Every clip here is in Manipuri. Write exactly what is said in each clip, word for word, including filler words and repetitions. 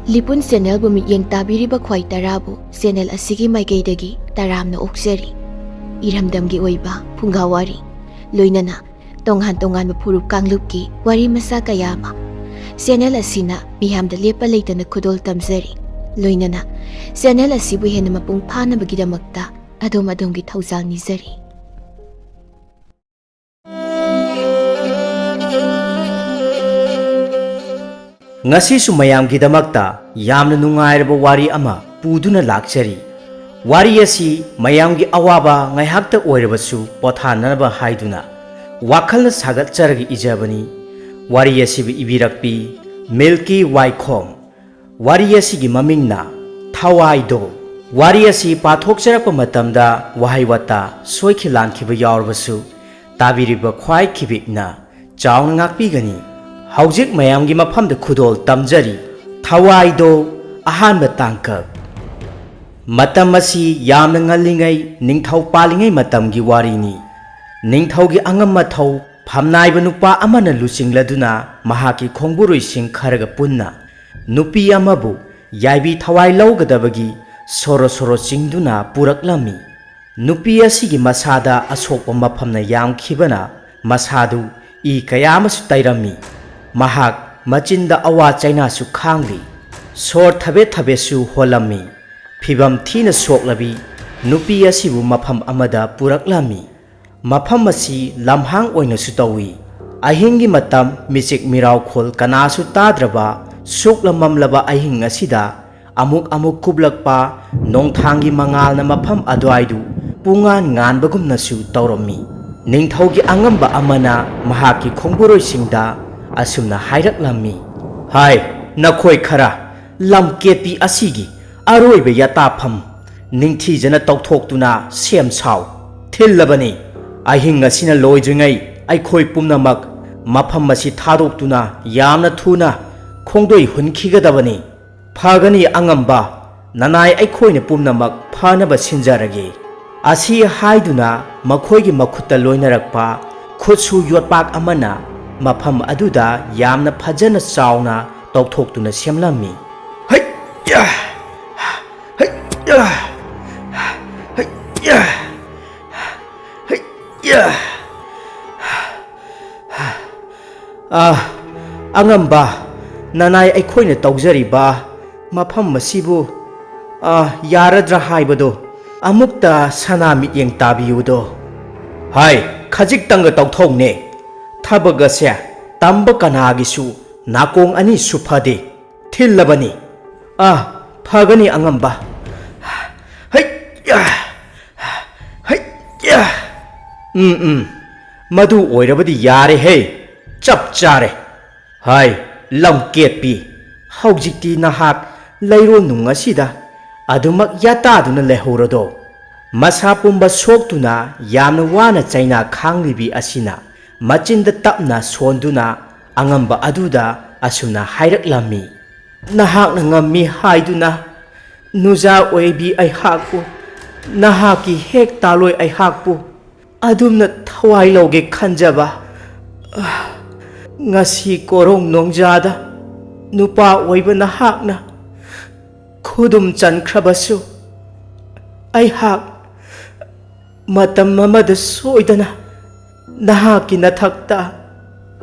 ꯂꯤꯄꯨꯟ ꯆꯦꯅꯦꯜꯕꯨ ꯃꯤꯠꯌꯦꯡ ꯇꯥꯕꯤꯔꯤꯕ ꯈ꯭ꯋꯥꯏ ꯇꯔꯥꯕꯨ ꯆꯦꯅꯦꯜ ꯑꯁꯤꯒꯤ ꯃꯥꯏꯀꯩꯗꯒꯤ ꯇꯔꯥꯝꯅ ꯑꯣꯛꯆꯔꯤ꯫ ꯏꯔꯝꯗꯝꯒꯤ ꯑꯣꯏꯕ ꯐꯨꯡꯒꯥ ꯋꯥꯔꯤ, ꯂꯣꯏꯅꯅ ꯇꯣꯉꯥꯟ ꯇꯣꯉꯥꯟꯕ ꯐꯨꯔꯨꯞ ꯀꯥꯡꯂꯨꯞꯀꯤ ꯋꯥꯔꯤ ꯃꯆꯥ ꯀꯌꯥ ꯑꯃ ꯆꯦꯅꯦꯜ ꯑꯁꯤꯅ ꯃꯤꯌꯥꯝꯗ ꯂꯦꯞꯄ ꯂꯩꯇꯅ ꯈꯨꯗꯣꯜ ꯇꯝꯖꯔꯤ꯫ ꯂꯣꯏꯅꯅ ꯆꯦꯅꯦꯜ ꯑꯁꯤꯕꯨ ꯍꯦꯟꯅ ꯃꯄꯨꯡ ꯐꯥꯅꯕꯒꯤꯗꯃꯛꯇ ꯑꯗꯣꯝ ꯑꯗꯣꯝꯒꯤ ꯊꯧꯖꯥꯜ ꯅꯤꯖꯔꯤ꯫ ꯉꯁꯤꯁꯨ ꯃꯌꯥꯝꯒꯤꯗꯃꯛꯇ ꯌꯥꯝꯅ ꯅꯨꯡꯉꯥꯏꯔꯕ ꯋꯥꯔꯤ ꯑꯃ ꯄꯨꯗꯨꯅ ꯂꯥꯛꯆꯔꯤ꯫ ꯋꯥꯔꯤ ꯑꯁꯤ ꯃꯌꯥꯝꯒꯤ ꯑꯋꯥꯕ ꯉꯥꯏꯍꯥꯛꯇ ꯑꯣꯏꯔꯕꯁꯨ ꯄꯣꯊꯥꯅꯅꯕ ꯍꯥꯏꯗꯨꯅ ꯋꯥꯈꯜꯅ ꯁꯥꯒꯠꯆꯔꯒ ꯏꯖꯕꯅꯤ꯫ ꯋꯥꯔꯤ ꯑꯁꯤꯕꯨ ꯏꯕꯤꯔꯛꯄꯤ ꯃꯤꯜꯀꯤ ꯋꯥꯏꯈꯣꯝ꯫ ꯋꯥꯔꯤ ꯑꯁꯤꯒꯤ ꯃꯃꯤꯡꯅ ꯊꯋꯥꯏꯗꯣ꯫ ꯋꯥꯔꯤ ꯑꯁꯤ ꯄꯥꯊꯣꯛꯆꯔꯛꯄ ꯃꯇꯝꯗ ꯋꯥꯍꯩ ꯋꯥꯇꯥ ꯁꯣꯏꯈꯤ ꯂꯥꯟꯈꯤꯕ ꯌꯥꯎꯔꯕꯁꯨ ꯇꯥꯕꯤꯔꯤꯕ ꯈ꯭ꯋꯥꯏ ꯈꯤꯕꯤꯛꯅ ꯆꯥꯎꯅ ꯉꯥꯛꯄꯤꯒꯅꯤ꯫ ꯍꯧꯖꯤꯛ ꯃꯌꯥꯝꯒꯤ ꯃꯐꯝꯗ ꯈꯨꯗꯣꯜ ꯇꯝꯖꯔꯤ꯫ ꯊꯋꯥꯏꯗꯣ, ꯑꯍꯥꯟꯕ ꯇꯥꯡꯀꯛ꯫ ꯃꯇꯝ ꯑꯁꯤ ꯌꯥꯝꯅ ꯉꯜꯂꯤꯉꯩ ꯅꯤꯡꯊꯧ ꯄꯥꯜꯂꯤꯉꯩ ꯃꯇꯝꯒꯤ ꯋꯥꯔꯤꯅꯤ꯫ ꯅꯤꯡꯊꯧꯒꯤ ꯑꯉꯝ ꯑꯊꯧ ꯐꯝꯅꯥꯏꯕ ꯅꯨꯄꯥ ꯑꯃꯅ ꯂꯨꯆꯤꯡꯂꯗꯨꯅ ꯃꯍꯥꯛꯀꯤ ꯈꯣꯡꯕꯨꯔꯨꯏꯁꯤꯡ ꯈꯔꯒ ꯄꯨꯟꯅ ꯅꯨꯄꯤ ꯑꯃꯕꯨ ꯌꯥꯏꯕꯤ ꯊꯋꯥꯏ ꯂꯧꯒꯗꯕꯒꯤ ꯁꯣꯔꯣ ꯁꯣꯔꯣ ꯆꯤꯡꯗꯨꯅ ꯄꯨꯔꯛꯂꯝꯃꯤ꯫ ꯅꯨꯄꯤ ꯑꯁꯤꯒꯤ ꯃꯁꯥꯗ ꯑꯁꯣꯛꯄ ꯃꯐꯝꯅ ꯌꯥꯝꯈꯤꯕꯅ ꯃꯁꯥꯗꯨ ꯏ ꯀꯌꯥ ꯑꯃꯁꯨ ꯇꯩꯔꯝꯃꯤ꯫ ꯃꯍꯥꯛ ꯃꯆꯤꯟꯗ ꯑꯋꯥ ꯆꯩꯅꯥꯁꯨ ꯈꯥꯡꯂꯤ꯫ ꯁꯣꯔ ꯊꯕꯦꯠ ꯊꯕꯦꯠꯁꯨ ꯍꯣꯜꯂꯝꯃꯤ꯫ ꯐꯤꯚꯝ ꯊꯤꯅ ꯁꯣꯛꯂꯕꯤ ꯅꯨꯄꯤ ꯑꯁꯤꯕꯨ ꯃꯐꯝ ꯑꯃꯗ ꯄꯨꯔꯛꯂꯝꯃꯤ꯫ ꯃꯐꯝ ꯑꯁꯤ ꯂꯝꯍꯥꯡ ꯑꯣꯏꯅꯁꯨ ꯇꯧꯏ꯫ ꯑꯍꯤꯡꯒꯤ ꯃꯇꯝ ꯃꯤꯆꯤꯛ ꯃꯤꯔꯥꯎꯈꯣꯜ ꯀꯅꯥꯁꯨ ꯇꯥꯗ꯭ꯔꯕ ꯁꯨꯛꯂ ꯃꯝꯂꯕ ꯑꯍꯤꯡ ꯑꯁꯤꯗ ꯑꯃꯨꯛ ꯑꯃꯨꯛ ꯀꯨꯞꯂꯛꯄ ꯅꯣꯡꯊꯥꯡꯒꯤ ꯃꯉꯥꯜꯅ ꯃꯐꯝ ꯑꯗꯨꯋꯥꯏꯗꯨ ꯄꯨꯡꯉꯥꯟ ꯉꯥꯟꯕꯒꯨꯝꯅꯁꯨ ꯇꯧꯔꯝꯃꯤ꯫ ꯅꯤꯡꯊꯧꯒꯤ ꯑꯉꯝꯕ ꯑꯃꯅ ꯃꯍꯥꯛꯀꯤ ꯈꯣꯡꯕꯨꯔꯣꯏꯁꯤꯡꯗ ꯑꯁꯨꯝꯅ ꯍꯥꯏꯔꯛꯂꯝꯃꯤ, "ꯍꯥꯏ, ꯅꯈꯣꯏ ꯈꯔ ꯂꯝ ꯀꯦꯠꯄꯤ ꯑꯁꯤꯒꯤ ꯑꯔꯣꯏꯕ ꯌꯥꯇꯥꯐꯝ ꯅꯤꯡꯊꯤꯖꯅ ꯇꯧꯊꯣꯛꯇꯨꯅ ꯁꯦꯝ ꯁꯥꯎ꯫ ꯊꯤꯜꯂꯕꯅꯤ꯫ ꯑꯍꯤꯡ ꯑꯁꯤꯅ ꯂꯣꯏꯗ꯭ꯔꯤꯉꯩ ꯑꯩꯈꯣꯏ ꯄꯨꯝꯅꯃꯛ ꯃꯐꯝ ꯑꯁꯤ ꯊꯥꯗꯣꯛꯇꯨꯅ ꯌꯥꯝꯅ ꯊꯨꯅ ꯈꯣꯡꯗꯣꯏ ꯍꯨꯟꯈꯤꯒꯗꯕꯅꯤ꯫ ꯐꯒꯅꯤ ꯑꯉꯝꯕ, ꯅꯅꯥꯏ ꯑꯩꯈꯣꯏꯅ ꯄꯨꯝꯅꯃꯛ ꯐꯅꯕ ꯁꯤꯟꯖꯔꯒꯦ꯫" ꯑꯁꯤ ꯍꯥꯏꯗꯨꯅ ꯃꯈꯣꯏꯒꯤ ꯃꯈꯨꯠꯇ ꯂꯣꯏꯅꯔꯛꯄ ꯈꯨꯠꯁꯨ ꯌꯣꯠꯄꯥꯛ ꯑꯃꯅ ꯃꯐꯝ ꯑꯗꯨꯗ ꯌꯥꯝꯅ ꯐꯖꯅ ꯆꯥꯎꯅ ꯇꯧꯊꯣꯛꯇꯨꯅ ꯁꯦꯝꯂꯝꯃꯤ꯫ ꯍꯩ, ꯌꯥ꯫ ꯍꯩ, ꯌꯥ꯫ ꯑꯥ, ꯑꯉꯝꯕ, ꯅꯅꯥꯏ ꯑꯩꯈꯣꯏꯅ ꯇꯧꯖꯔꯤꯕ ꯃꯐꯝ ꯑꯁꯤꯕꯨ, ꯑꯥ, ꯌꯥꯔꯗ꯭ꯔꯥ ꯍꯥꯏꯕꯗꯣ ꯑꯃꯨꯛꯇ ꯁꯅꯥ ꯃꯤꯠꯌꯦꯡ ꯇꯥꯕꯤꯌꯨꯗꯣ꯫ ꯍꯥꯏ, ꯈꯖꯤꯛꯇꯪꯒ ꯇꯧꯊꯣꯛꯅꯦ꯫ ꯊꯕꯛ ꯑꯁꯦ ꯇꯝꯕ ꯀꯅꯥꯒꯤꯁꯨ ꯅꯥꯀꯣꯡ ꯑꯅꯤ ꯁꯨꯐꯗꯦ꯫ ꯊꯤꯜꯂꯕꯅꯤ꯫ ꯑꯥ, ꯐꯒꯅꯤ ꯑꯉꯝꯕ꯫ ꯍꯩ, ꯌꯥ꯫ ꯍꯩ, ꯌꯥ꯫ ꯎꯝ, ꯎꯝ꯫ ꯃꯗꯨ ꯑꯣꯏꯔꯕꯗꯤ ꯌꯥꯔꯦꯍꯦ꯫ ꯆꯞ ꯆꯥꯔꯦ꯫ ꯍꯥꯏ, ꯂꯝꯀꯦꯠꯄꯤ, ꯍꯧꯖꯤꯛꯇꯤ ꯅꯍꯥꯛ ꯂꯩꯔꯣꯟꯅꯨꯡ ꯑꯁꯤꯗ ꯑꯗꯨꯃꯛ ꯌꯥꯇꯥꯗꯨꯅ ꯂꯩꯍꯧꯔꯗꯣ? ꯃꯁꯥ ꯄꯨꯝꯕ ꯁꯣꯛꯇꯨꯅ ꯌꯥꯝꯅ ꯋꯥꯅ ꯆꯩꯅꯥ ꯈꯥꯡꯂꯤꯕꯤ ꯑꯁꯤꯅ ꯃꯆꯤꯟꯗ ꯇꯞꯅ ꯁꯣꯟꯗꯨꯅ ꯑꯉꯝꯕ ꯑꯗꯨꯗ ꯑꯁꯨꯝꯅ ꯍꯥꯏꯔꯛꯂꯝꯃꯤ꯫ ꯅꯍꯥꯛꯅ ꯉꯝꯃꯤ ꯍꯥꯏꯗꯨꯅ ꯅꯨꯖꯥ ꯑꯣꯏꯕꯤ ꯑꯩꯍꯥꯛꯄꯨ, ꯅꯍꯥꯛꯀꯤ ꯍꯦꯛ ꯇꯥꯂꯣꯏ ꯑꯩꯍꯥꯛꯄꯨ ꯑꯗꯨꯝꯅ ꯊꯋꯥꯏ ꯂꯧꯒꯦ ꯈꯟꯖꯕ, ꯉꯁꯤ ꯀꯣꯔꯣꯡ ꯅꯣꯡꯖꯥꯗ ꯅꯨꯄꯥ ꯑꯣꯏꯕ ꯅꯍꯥꯛꯅ ꯈꯨꯗꯨꯝ ꯆꯟꯈ꯭ꯔꯕꯁꯨ, ꯑꯩꯍꯥꯛ ꯃꯇꯝ ꯑꯃꯗ ꯁꯣꯏꯗꯅ ꯅꯍꯥꯛꯀꯤ ꯅꯊꯛꯇ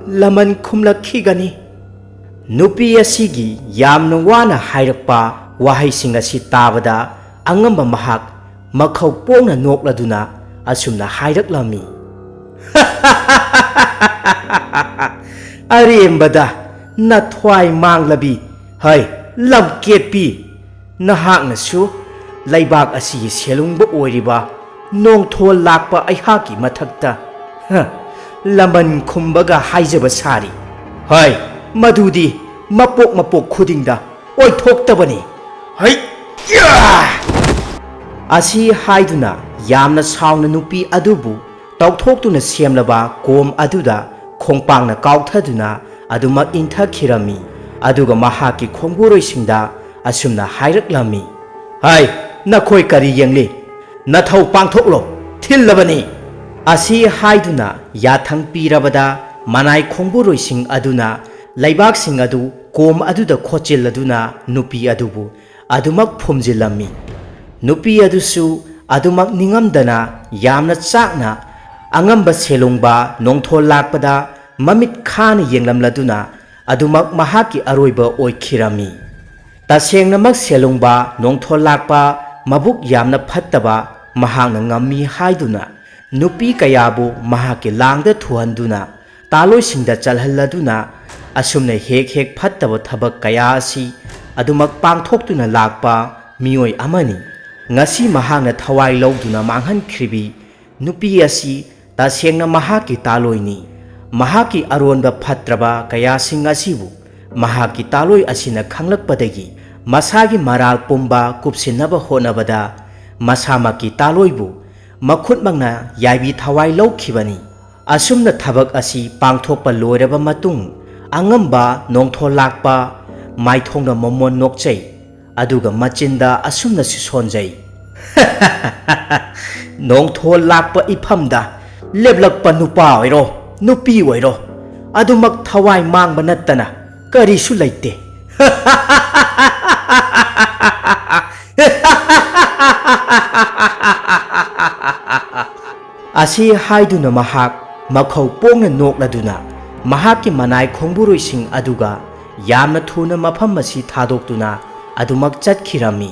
ꯂꯃꯟ ꯈꯨꯝꯂꯛꯈꯤꯒꯅꯤ꯫ ꯅꯨꯄꯤ ꯑꯁꯤꯒꯤ ꯌꯥꯝꯅ ꯋꯥꯅ ꯍꯥꯏꯔꯛꯄ ꯋꯥꯍꯩꯁꯤꯡ ꯑꯁꯤ ꯇꯥꯕꯗ ꯑꯉꯝꯕ ꯃꯍꯥꯛ ꯃꯈꯧ ꯄꯣꯡꯅ ꯅꯣꯛꯂꯗꯨꯅ ꯑꯁꯨꯝꯅ ꯍꯥꯏꯔꯛꯂꯝꯃꯤ꯫ ꯑꯔꯦꯝꯕꯗ ꯅꯊ꯭ꯋꯥꯏ ꯃꯥꯡꯂꯕꯤ, ꯍꯩ, ꯂꯝꯀꯦꯠꯄꯤ! ꯅꯍꯥꯛꯅꯁꯨ ꯂꯩꯕꯥꯛ ꯑꯁꯤꯒꯤ ꯁꯦꯜꯂꯨꯡꯕ ꯑꯣꯏꯔꯤꯕ ꯅꯣꯡꯊꯣꯜ ꯂꯥꯛꯄ ꯑꯩꯍꯥꯛꯀꯤ ꯃꯊꯛꯇ, ꯍ, ꯂꯃꯟ ꯈꯨꯝꯕꯒ ꯍꯥꯏꯖꯕ ꯁꯥꯔꯤ꯫ ꯍꯩ, ꯃꯗꯨꯗꯤ ꯃꯄꯣꯛ ꯃꯄꯣꯛ ꯈꯨꯗꯤꯡꯗ ꯑꯣꯏꯊꯣꯛꯇꯕꯅꯤ꯫ ꯍꯩ, ꯌꯥ! ꯑꯁꯤ ꯍꯥꯏꯗꯨꯅ ꯌꯥꯝꯅ ꯁꯥꯎꯅ ꯅꯨꯄꯤ ꯑꯗꯨꯕꯨ ꯇꯧꯊꯣꯛꯇꯨꯅ ꯁꯦꯝꯂꯕ ꯀꯣꯝ ꯑꯗꯨꯗ ꯈꯣꯡꯄꯥꯡꯅ ꯀꯥꯎꯊꯗꯨꯅ ꯑꯗꯨꯃꯛ ꯏꯟꯊꯈꯤꯔꯝꯃꯤ꯫ ꯑꯗꯨꯒ ꯃꯍꯥꯛꯀꯤ ꯈꯣꯡꯕꯨꯔꯣꯏꯁꯤꯡꯗ ꯑꯁꯨꯝꯅ ꯍꯥꯏꯔꯛꯂꯝꯃꯤ, "ꯍꯥꯏ, ꯅꯈꯣꯏ ꯀꯔꯤ ꯌꯦꯡꯂꯤ? ꯅꯊꯧ ꯄꯥꯡꯊꯣꯛꯂꯣ, ꯊꯤꯜꯂꯕꯅꯤ!" ꯑꯁꯤ ꯍꯥꯏꯗꯨꯅ ꯌꯥꯊꯪ ꯄꯤꯔꯕꯗ ꯃꯅꯥꯏ ꯈꯣꯡꯕꯨꯔꯣꯏꯁꯤꯡ ꯑꯗꯨꯅ ꯂꯩꯕꯥꯛꯁꯤꯡ ꯑꯗꯨ ꯀꯣꯝ ꯑꯗꯨꯗ ꯈꯣꯠꯆꯤꯜꯂꯗꯨꯅ ꯅꯨꯄꯤ ꯑꯗꯨꯕꯨ ꯑꯗꯨꯃꯛ ꯐꯨꯝꯖꯤꯜꯂꯝꯃꯤ꯫ ꯅꯨꯄꯤ ꯑꯗꯨꯁꯨ ꯑꯗꯨꯃꯛ ꯅꯤꯡꯉꯝꯗꯅ ꯌꯥꯝꯅ ꯆꯥꯛꯅ ꯑꯉꯝꯕ ꯁꯦꯂꯨꯡꯕ ꯅꯣꯡꯊꯣꯜ ꯂꯥꯛꯄꯗ ꯃꯃꯤꯠ ꯈꯥꯅ ꯌꯦꯡꯂꯝꯂꯗꯨꯅ ꯑꯗꯨꯃꯛ ꯃꯍꯥꯛꯀꯤ ꯑꯔꯣꯏꯕ ꯑꯣꯏꯈꯤꯔꯝꯃꯤ꯫ ꯇꯁꯦꯡꯅꯃꯛ ꯁꯦꯂꯨꯡꯕ ꯅꯣꯡꯊꯣꯜ ꯂꯥꯛꯄ ꯃꯕꯨꯛ ꯌꯥꯝꯅ ꯐꯠꯇꯕ ꯃꯍꯥꯛꯅ ꯉꯝꯃꯤ ꯍꯥꯏꯗꯨꯅ ꯅꯨꯄꯤ ꯀꯌꯥꯕꯨ ꯃꯍꯥꯛꯀꯤ ꯂꯥꯡꯗ ꯊꯨꯍꯟꯗꯨꯅ ꯇꯥꯂꯣꯏꯁꯤꯡꯗ ꯆꯜꯍꯜꯂꯗꯨꯅ ꯑꯁꯨꯝꯅ ꯍꯦꯛ ꯍꯦꯛ ꯐꯠꯇꯕ ꯊꯕꯛ ꯀꯌꯥ ꯑꯁꯤ ꯑꯗꯨꯃꯛ ꯄꯥꯡꯊꯣꯛꯇꯨꯅ ꯂꯥꯛꯄ ꯃꯤꯑꯣꯏ ꯑꯃꯅꯤ꯫ ꯉꯁꯤ ꯃꯍꯥꯛꯅ ꯊꯋꯥꯏ ꯂꯧꯗꯨꯅ ꯃꯥꯡꯍꯟꯈ꯭ꯔꯤꯕꯤ ꯅꯨꯄꯤ ꯑꯁꯤ ꯇꯁꯦꯡꯅ ꯃꯍꯥꯛꯀꯤ ꯇꯥꯂꯣꯏꯅꯤ꯫ ꯃꯍꯥꯛꯀꯤ ꯑꯔꯣꯟꯕ ꯐꯠꯇ꯭ꯔꯕ ꯀꯌꯥꯁꯤꯡ ꯑꯁꯤꯕꯨ ꯃꯍꯥꯛꯀꯤ ꯇꯥꯂꯣꯏ ꯑꯁꯤꯅ ꯈꯪꯂꯛꯄꯗꯒꯤ ꯃꯁꯥꯒꯤ ꯃꯔꯥꯜ ꯄꯨꯝꯕ ꯀꯨꯞꯁꯤꯟꯅꯕ ꯍꯣꯠꯅꯕꯗ ꯃꯁꯥꯃꯛꯀꯤ ꯇꯥꯂꯣꯏꯕꯨ ꯃꯈꯨꯠꯃꯛꯅ ꯌꯥꯏꯕꯤ ꯊꯋꯥꯏ ꯂꯧꯈꯤꯕꯅꯤ꯫ ꯑꯁꯨꯝꯅ ꯊꯕꯛ ꯑꯁꯤ ꯄꯥꯡꯊꯣꯛꯄ ꯂꯣꯏꯔꯕ ꯃꯇꯨꯡ ꯑꯉꯝꯕ ꯅꯣꯡꯊꯣꯜ ꯂꯥꯛꯄ ꯃꯥꯏꯊꯣꯡꯗ ꯃꯃꯣꯟ ꯅꯣꯛꯆꯩ꯫ ꯑꯗꯨꯒ ꯃꯆꯤꯟꯗ ꯑꯁꯨꯝꯅꯁꯨ ꯁꯣꯟꯖꯩ꯫ ꯅꯣꯡꯊꯣꯜ ꯂꯥꯛꯄ ꯏꯐꯝꯗ ꯂꯦꯞꯂꯛꯄ ꯅꯨꯄꯥ ꯑꯣꯏꯔꯣ, ꯅꯨꯄꯤ ꯑꯣꯏꯔꯣ, ꯑꯗꯨꯃꯛ ꯊꯋꯥꯏ ꯃꯥꯡꯕ ꯅꯠꯇꯅ ꯀꯔꯤꯁꯨ ꯂꯩꯇꯦ꯫ ꯑꯁꯤ ꯍꯥꯏꯗꯨꯅ ꯃꯍꯥꯛ ꯃꯈꯧ ꯄꯣꯡꯅ ꯅꯣꯛꯂꯗꯨꯅ ꯃꯍꯥꯛꯀꯤ ꯃꯅꯥꯏ ꯈꯣꯡꯕꯨꯔꯣꯏꯁꯤꯡ ꯑꯗꯨꯒ ꯌꯥꯝꯅ ꯊꯨꯅ ꯃꯐꯝ ꯑꯁꯤ ꯊꯥꯗꯣꯛꯇꯨꯅ ꯑꯗꯨꯃꯛ ꯆꯠꯈꯤꯔꯝꯃꯤ꯫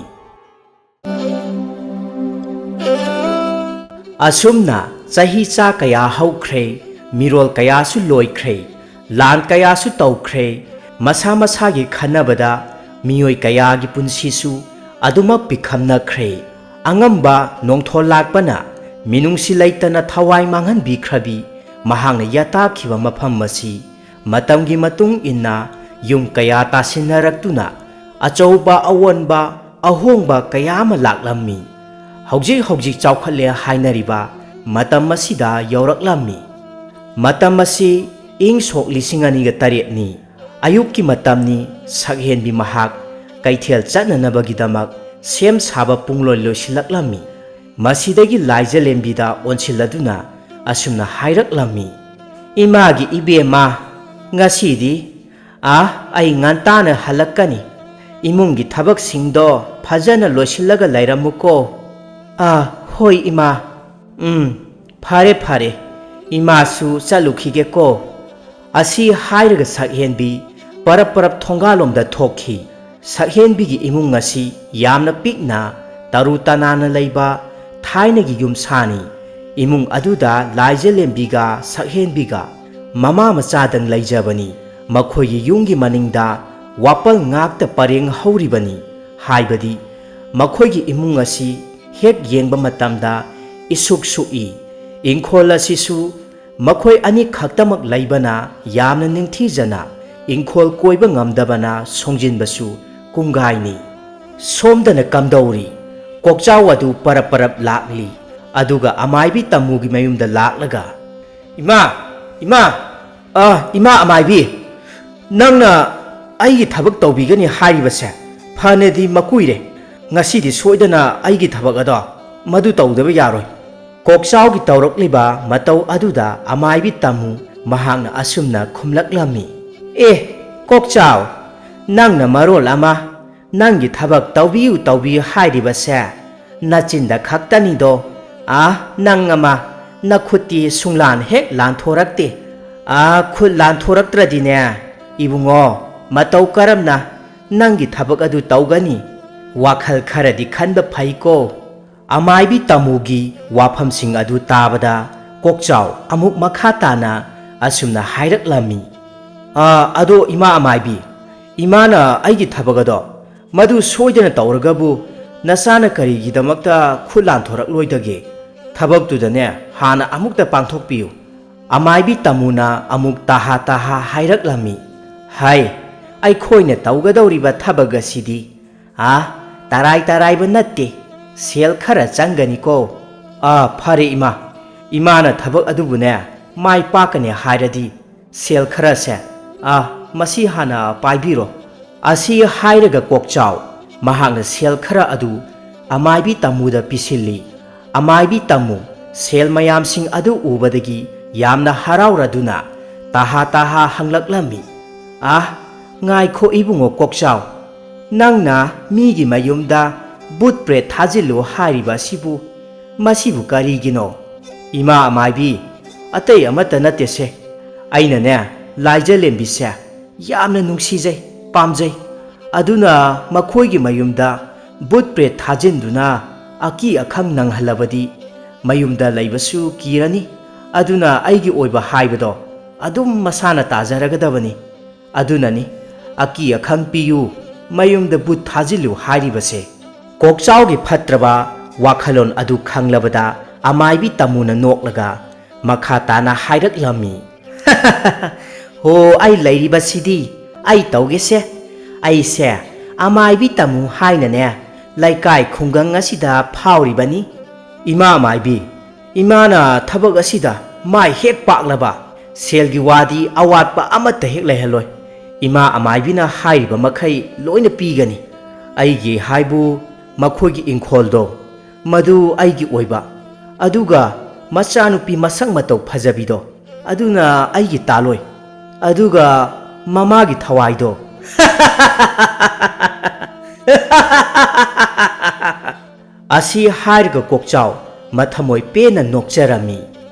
ꯑꯁꯨꯝꯅ ꯆꯍꯤ ꯆꯥ ꯀꯌꯥ ꯍꯧꯈ꯭ꯔꯦ, ꯃꯤꯔꯣꯜ ꯀꯌꯥꯁꯨ ꯂꯣꯏꯈ꯭ꯔꯦ, ꯂꯥꯟ ꯀꯌꯥꯁꯨ ꯇꯧꯈ꯭ꯔꯦ, ꯃꯁꯥ ꯃꯁꯥꯒꯤ ꯈꯟꯅꯕꯗ ꯃꯤꯑꯣꯏ ꯀꯌꯥꯒꯤ ꯄꯨꯟꯁꯤꯁꯨ ꯑꯗꯨꯃꯛ ꯄꯤꯈꯝꯅꯈ꯭ꯔꯦ꯫ ꯑꯉꯝꯕ ꯅꯣꯡꯊꯣꯜ ꯂꯥꯛꯄꯅ ꯃꯤꯅꯨꯡꯁꯤ ꯂꯩꯇꯅ ꯊꯋꯥꯏ ꯃꯥꯡꯍꯟꯕꯤꯈ꯭ꯔꯕꯤ ꯃꯍꯥꯛꯅ ꯌꯥꯇꯥꯈꯤꯕ ꯃꯐꯝ ꯑꯁꯤ ꯃꯇꯝꯒꯤ ꯃꯇꯨꯡ ꯏꯟꯅ ꯌꯨꯝ ꯀꯌꯥ ꯇꯥꯁꯤꯟꯅꯔꯛꯇꯨꯅ ꯑꯆꯧꯕ ꯑꯑꯣꯟꯕ ꯑꯍꯣꯡꯕ ꯀꯌꯥ ꯑꯃ ꯂꯥꯛꯂꯝꯃꯤ꯫ ꯍꯧꯖꯤꯛ ꯍꯧꯖꯤꯛ ꯆꯥꯎꯈꯠꯂꯦ ꯍꯥꯏꯅꯔꯤꯕ ꯃꯇꯝ ꯑꯁꯤꯗ ꯌꯧꯔꯛꯂꯝꯃꯤ꯫ ꯃꯇꯝ ꯑꯁꯤ ꯏꯪ ꯁꯣꯛ ꯂꯤꯁꯤꯡ ꯑꯅꯤꯒ ꯇꯔꯦꯠꯅꯤ꯫ ꯑꯌꯨꯛꯀꯤ ꯃꯇꯝꯅꯤ꯫ ꯁꯛꯍꯦꯟꯕꯤ ꯃꯍꯥꯛ ꯀꯩꯊꯦꯜ ꯆꯠꯅꯅꯕꯒꯤꯗꯃꯛ ꯁꯦꯝ ꯁꯥꯕ ꯄꯨꯡꯂꯣꯏ ꯂꯣꯏꯁꯤꯜꯂꯛꯂꯝꯃꯤ꯫ ꯃꯁꯤꯗꯒꯤ ꯂꯥꯏꯖꯂꯦꯝꯕꯤꯗ ꯑꯣꯟꯁꯤꯜꯂꯗꯨꯅ ꯑꯁꯨꯝꯅ ꯍꯥꯏꯔꯛꯂꯝꯃꯤ, "ꯏꯃꯥꯒꯤ ꯏꯕꯦꯝꯃ, ꯉꯁꯤꯗꯤ, ꯑꯥ, ꯑꯩ ꯉꯟꯇꯥꯅ ꯍꯜꯂꯛꯀꯅꯤ꯫ ꯏꯃꯨꯡꯒꯤ ꯊꯕꯛꯁꯤꯡꯗꯣ ꯐꯖꯅ ꯂꯣꯏꯁꯤꯜꯂꯒ ꯂꯩꯔꯝꯃꯨꯀꯣ꯫ ꯑꯥ, ꯍꯣꯏ ꯏꯃꯥ꯫ ꯎꯝ, ꯐꯔꯦ ꯐꯔꯦ, ꯏꯃꯥꯁꯨ ꯆꯠꯂꯨꯈꯤꯒꯦꯀꯣ꯫ ꯑꯁꯤ ꯍꯥꯏꯔꯒ ꯁꯛꯍꯦꯟꯕꯤ ꯄꯔꯞ ꯄꯔꯞ ꯊꯣꯡꯒꯥꯜꯂꯣꯝꯗ ꯊꯣꯛꯈꯤ꯫ ꯁꯛꯍꯦꯟꯕꯤꯒꯤ ꯏꯃꯨꯡ ꯑꯁꯤ ꯌꯥꯝꯅ ꯄꯤꯛꯅ ꯇꯔꯨ ꯇꯅꯥꯟꯅ ꯂꯩꯕ ꯊꯥꯏꯅꯒꯤ ꯌꯨꯝꯁꯥꯅꯤ꯫ ꯏꯃꯨꯡ ꯑꯗꯨꯗ ꯂꯥꯏꯖꯂꯦꯝꯕꯤꯒ ꯁꯛꯍꯦꯟꯕꯤꯒ ꯃꯃꯥ ꯃꯆꯥꯗꯪ ꯂꯩꯖꯕꯅꯤ꯫ ꯃꯈꯣꯏꯒꯤ ꯌꯨꯝꯒꯤ ꯃꯅꯤꯡꯗ ꯋꯥꯄꯜ ꯉꯥꯛꯇ ꯄꯔꯦꯡ ꯍꯧꯔꯤꯕꯅꯤ꯫ ꯍꯥꯏꯕꯗꯤ ꯃꯈꯣꯏꯒꯤ ꯏꯃꯨꯡ ꯑꯁꯤ ꯍꯦꯛ ꯌꯦꯡꯕ ꯃꯇꯝꯗ ꯏꯁꯨꯛ ꯁꯨꯛꯏ꯫ ꯏꯪꯈꯣꯜ ꯑꯁꯤꯁꯨ ꯃꯈꯣꯏ ꯑꯅꯤ ꯈꯛꯇꯃꯛ ꯂꯩꯕꯅ ꯌꯥꯝꯅ ꯅꯤꯡꯊꯤꯖꯅ ꯏꯪꯈꯣꯜ ꯀꯣꯏꯕ ꯉꯝꯗꯕꯅ ꯁꯣꯡꯖꯤꯟꯕꯁꯨ ꯀꯨꯡꯒꯥꯏꯅꯤ꯫ ꯁꯣꯝꯗꯅ ꯀꯝꯗꯧꯔꯤ? ꯀꯣꯛꯆꯥꯎ ꯑꯗꯨ ꯄꯔꯞ ꯄꯔꯞ ꯂꯥꯛꯂꯤ꯫ ꯑꯗꯨꯒ ꯑꯃꯥꯏꯕꯤ ꯇꯝꯃꯨꯒꯤ ꯃꯌꯨꯝꯗ ꯂꯥꯛꯂꯒ, "ꯏꯃꯥ, ꯏꯃꯥ, ꯑ, ꯏꯃꯥ ꯑꯃꯥꯏꯕꯤ, ꯅꯪꯅ ꯑꯩꯒꯤ ꯊꯕꯛ ꯇꯧꯕꯤꯒꯅꯤ ꯍꯥꯏꯔꯤꯕꯁꯦ ꯐꯅꯗꯤ ꯃꯀꯨꯏꯔꯦ꯫ ꯉꯁꯤꯗꯤ ꯁꯣꯏꯗꯅ ꯑꯩꯒꯤ ꯊꯕꯛ ꯑꯗꯣ ꯃꯗꯨ ꯇꯧꯗꯕ ꯌꯥꯔꯣꯏ꯫" ꯀꯣꯛꯆꯥꯎꯒꯤ ꯇꯧꯔꯛꯂꯤꯕ ꯃꯇꯧ ꯑꯗꯨꯗ ꯑꯃꯥꯏꯕꯤ ꯇꯝꯃꯨ ꯃꯍꯥꯛꯅ ꯑꯁꯨꯝꯅ ꯈꯨꯝꯂꯛꯂꯝꯃꯤ, "ꯑꯦ, ꯀꯣꯛꯆꯥꯎ, ꯅꯪꯅ ꯃꯔꯣꯜ ꯑꯃ ꯅꯪꯒꯤ ꯊꯕꯛ ꯇꯧꯕꯤꯌꯨ ꯇꯧꯕꯤꯌꯨ ꯍꯥꯏꯔꯤꯕꯁꯦ ꯅꯆꯤꯟꯗ ꯈꯛꯇꯅꯤꯗꯣ꯫ ꯑꯥ, ꯅꯪ ꯑꯃ ꯅꯈꯨꯠꯇꯤ ꯁꯨꯡꯂꯥꯟ ꯍꯦꯛ ꯂꯥꯟꯊꯣꯔꯛꯇꯦ꯫ ꯑꯥ, ꯈꯨꯠ ꯂꯥꯟꯊꯣꯔꯛꯇ꯭ꯔꯗꯤꯅꯦ, ꯏꯕꯨꯡꯉꯣ, ꯃꯇꯧ ꯀꯔꯝꯅ ꯅꯪꯒꯤ ꯊꯕꯛ ꯑꯗꯨ ꯇꯧꯒꯅꯤ? ꯋꯥꯈꯜ ꯈꯔꯗꯤ ꯈꯟꯕ ꯐꯩꯀꯣ꯫" ꯑꯃꯥꯏꯕꯤ ꯇꯥꯃꯨꯒꯤ ꯋꯥꯐꯝꯁꯤꯡ ꯑꯗꯨ ꯇꯥꯕꯗ ꯀꯣꯛꯆꯥꯎ ꯑꯃꯨꯛ ꯃꯈꯥ ꯇꯥꯅ ꯑꯁꯨꯝꯅ ꯍꯥꯏꯔꯛꯂꯝꯃꯤ, "ꯑꯥ, ꯑꯗꯣ ꯏꯃꯥ ꯑꯃꯥꯏꯕꯤ, ꯏꯃꯥꯅ ꯑꯩꯒꯤ ꯊꯕꯛ ꯑꯗꯣ ꯃꯗꯨ ꯁꯣꯏꯗꯅ ꯇꯧꯔꯒꯕꯨ ꯅꯆꯥꯅ ꯀꯔꯤꯒꯤꯗꯃꯛꯇ ꯈꯨꯠ ꯂꯥꯟꯊꯣꯔꯛꯂꯣꯏꯗꯒꯦ? ꯊꯕꯛꯇꯨꯗꯅꯦ ꯍꯥꯟꯅ ꯑꯃꯨꯛꯇ ꯄꯥꯡꯊꯣꯛꯄꯤꯌꯨ꯫" ꯑꯃꯥꯏꯕꯤ ꯇꯥꯃꯨꯅ ꯑꯃꯨꯛ ꯇꯥꯍꯥ ꯇꯥꯍꯥ ꯍꯥꯏꯔꯛꯂꯝꯃꯤ, "ꯍꯥꯏ, ꯑꯩꯈꯣꯏꯅ ꯇꯧꯒꯗꯧꯔꯤꯕ ꯊꯕꯛ ꯑꯁꯤꯗꯤ, ꯑꯥ, ꯇꯔꯥꯏ ꯇꯔꯥꯏꯕ ꯅꯠꯇꯦ, ꯁꯦꯜ ꯈꯔ ꯆꯪꯒꯅꯤꯀꯣ꯫" "ꯑꯥ, ꯐꯔꯦ ꯏꯃꯥ, ꯏꯃꯥꯅ ꯊꯕꯛ ꯑꯗꯨꯕꯨꯅꯦ ꯃꯥꯏ ꯄꯥꯛꯀꯅꯤ ꯍꯥꯏꯔꯗꯤ ꯁꯦꯜ ꯈꯔꯁꯦ, ꯑꯥ, ꯃꯁꯤ ꯍꯥꯟꯅ ꯄꯥꯏꯕꯤꯔꯣ꯫" ꯑꯁꯤ ꯍꯥꯏꯔꯒ ꯀꯣꯛꯆꯥꯎ ꯃꯍꯥꯛꯅ ꯁꯦꯜ ꯈꯔ ꯑꯗꯨ ꯑꯃꯥꯏꯕꯤ ꯇꯥꯃꯨꯗ ꯄꯤꯁꯤꯜꯂꯤ꯫ ꯑꯃꯥꯏꯕꯤ ꯇꯥꯃꯨ ꯁꯦꯜ ꯃꯌꯥꯝꯁꯤꯡ ꯑꯗꯨ ꯎꯕꯗꯒꯤ ꯌꯥꯝꯅ ꯍꯔꯥꯎꯔꯗꯨꯅ ꯇꯥꯍꯥ ꯇꯥꯍꯥ ꯍꯪꯂꯛꯂꯝꯃꯤ, "ꯑꯥ, ꯉꯥꯏꯈꯣ ꯏꯕꯨꯡꯉꯣ ꯀꯣꯛꯆꯥꯎ, "ꯅꯪꯅ ꯃꯤꯒꯤ ꯃꯌꯨꯝꯗ ꯕꯨꯠ ꯄ꯭ꯔꯦꯠ ꯊꯥꯖꯤꯜꯂꯨ ꯍꯥꯏꯔꯤꯕ ꯑꯁꯤꯕꯨ, ꯃꯁꯤꯕꯨ ꯀꯔꯤꯒꯤꯅꯣ?" "ꯏꯃꯥ ꯑꯃꯥꯏꯕꯤ, ꯑꯇꯩ ꯑꯃꯠꯇ ꯅꯠꯇꯦꯁꯦ, ꯑꯩꯅꯅꯦ ꯂꯥꯏꯖꯂꯦꯝꯕꯤꯁꯦ ꯌꯥꯝꯅ ꯅꯨꯡꯁꯤꯖꯩ, ꯄꯥꯝꯖꯩ꯫ ꯑꯗꯨꯅ ꯃꯈꯣꯏꯒꯤ ꯃꯌꯨꯝꯗ ꯕꯨꯠ ꯄ꯭ꯔꯦꯠ ꯊꯥꯖꯤꯟꯗꯨꯅ ꯑꯀꯤ ꯑꯈꯪ ꯅꯪꯍꯜꯂꯕꯗꯤ ꯃꯌꯨꯝꯗ ꯂꯩꯕꯁꯨ ꯀꯤꯔꯅꯤ꯫ ꯑꯗꯨꯅ ꯑꯩꯒꯤ ꯑꯣꯏꯕ ꯍꯥꯏꯕꯗꯣ ꯑꯗꯨꯝ ꯃꯁꯥꯅ ꯇꯥꯖꯔꯒꯗꯕꯅꯤ꯫ ꯑꯗꯨꯅꯅꯤ ꯑꯀꯤ ꯑꯈꯪ ꯄꯤꯌꯨ, ꯃꯌꯨꯝꯗ ꯕꯨꯠ ꯊꯥꯖꯤꯜꯂꯨ ꯍꯥꯏꯔꯤꯕꯁꯦ꯫" ꯀꯣꯛꯆꯥꯎꯒꯤ ꯐꯠꯇ꯭ꯔꯕ ꯋꯥꯈꯜꯂꯣꯟ ꯑꯗꯨ ꯈꯪꯂꯕꯗ ꯑꯃꯥꯏꯕꯤ ꯇꯥꯃꯨꯅ ꯅꯣꯛꯂꯒ ꯃꯈꯥ ꯇꯥꯅ ꯍꯥꯏꯔꯛꯂꯝꯃꯤ꯫ "ꯍꯣ, ꯑꯩ ꯂꯩꯔꯤꯕꯁꯤꯗꯤ ꯑꯩ ꯇꯧꯒꯦꯁꯦ꯫ ꯑꯩꯁꯦ ꯑꯃꯥꯏꯕꯤ ꯇꯥꯃꯨ ꯍꯥꯏꯅꯅꯦ ꯂꯩꯀꯥꯏ ꯈꯨꯡꯒꯪ ꯑꯁꯤꯗ ꯐꯥꯎꯔꯤꯕꯅꯤ꯫ ꯏꯃꯥ ꯑꯃꯥꯏꯕꯤ, ꯏꯃꯥꯅ ꯊꯕꯛ ꯑꯁꯤꯗ ꯃꯥꯏ ꯍꯦꯛ ꯄꯥꯛꯂꯕ, ꯁꯦꯜꯒꯤ ꯋꯥꯗꯤ ꯑꯋꯥꯠꯄ ꯑꯃꯠꯇ ꯍꯦꯛ ꯂꯩꯍꯜꯂꯣꯏ꯫ ꯏꯃꯥ ꯑꯃꯥꯏꯕꯤꯅ ꯍꯥꯏꯔꯤꯕ ꯃꯈꯩ ꯂꯣꯏꯅ ꯄꯤꯒꯅꯤ꯫ ꯑꯩꯒꯤ ꯍꯥꯏꯕꯨ ꯃꯈꯣꯏꯒꯤ ꯏꯪꯈꯣꯜꯗꯣ, ꯃꯗꯨ ꯑꯩꯒꯤ ꯑꯣꯏꯕ, ꯑꯗꯨꯒ ꯃꯆꯥꯅꯨꯄꯤ ꯃꯁꯛ ꯃꯇꯧ ꯐꯖꯕꯤꯗꯣ, ꯑꯗꯨꯅ ꯑꯩꯒꯤ ꯇꯥꯂꯣꯏ, ꯑꯗꯨꯒ ꯃꯃꯥꯒꯤ ꯊꯋꯥꯏꯗꯣ꯫" ꯑꯁꯤ ꯍꯥꯏꯔꯒ ꯀꯣꯛꯆꯥꯎ ꯃꯊꯃꯣꯏ ꯄꯦꯟꯅ ꯅꯣꯛꯆꯔꯝꯃꯤ꯫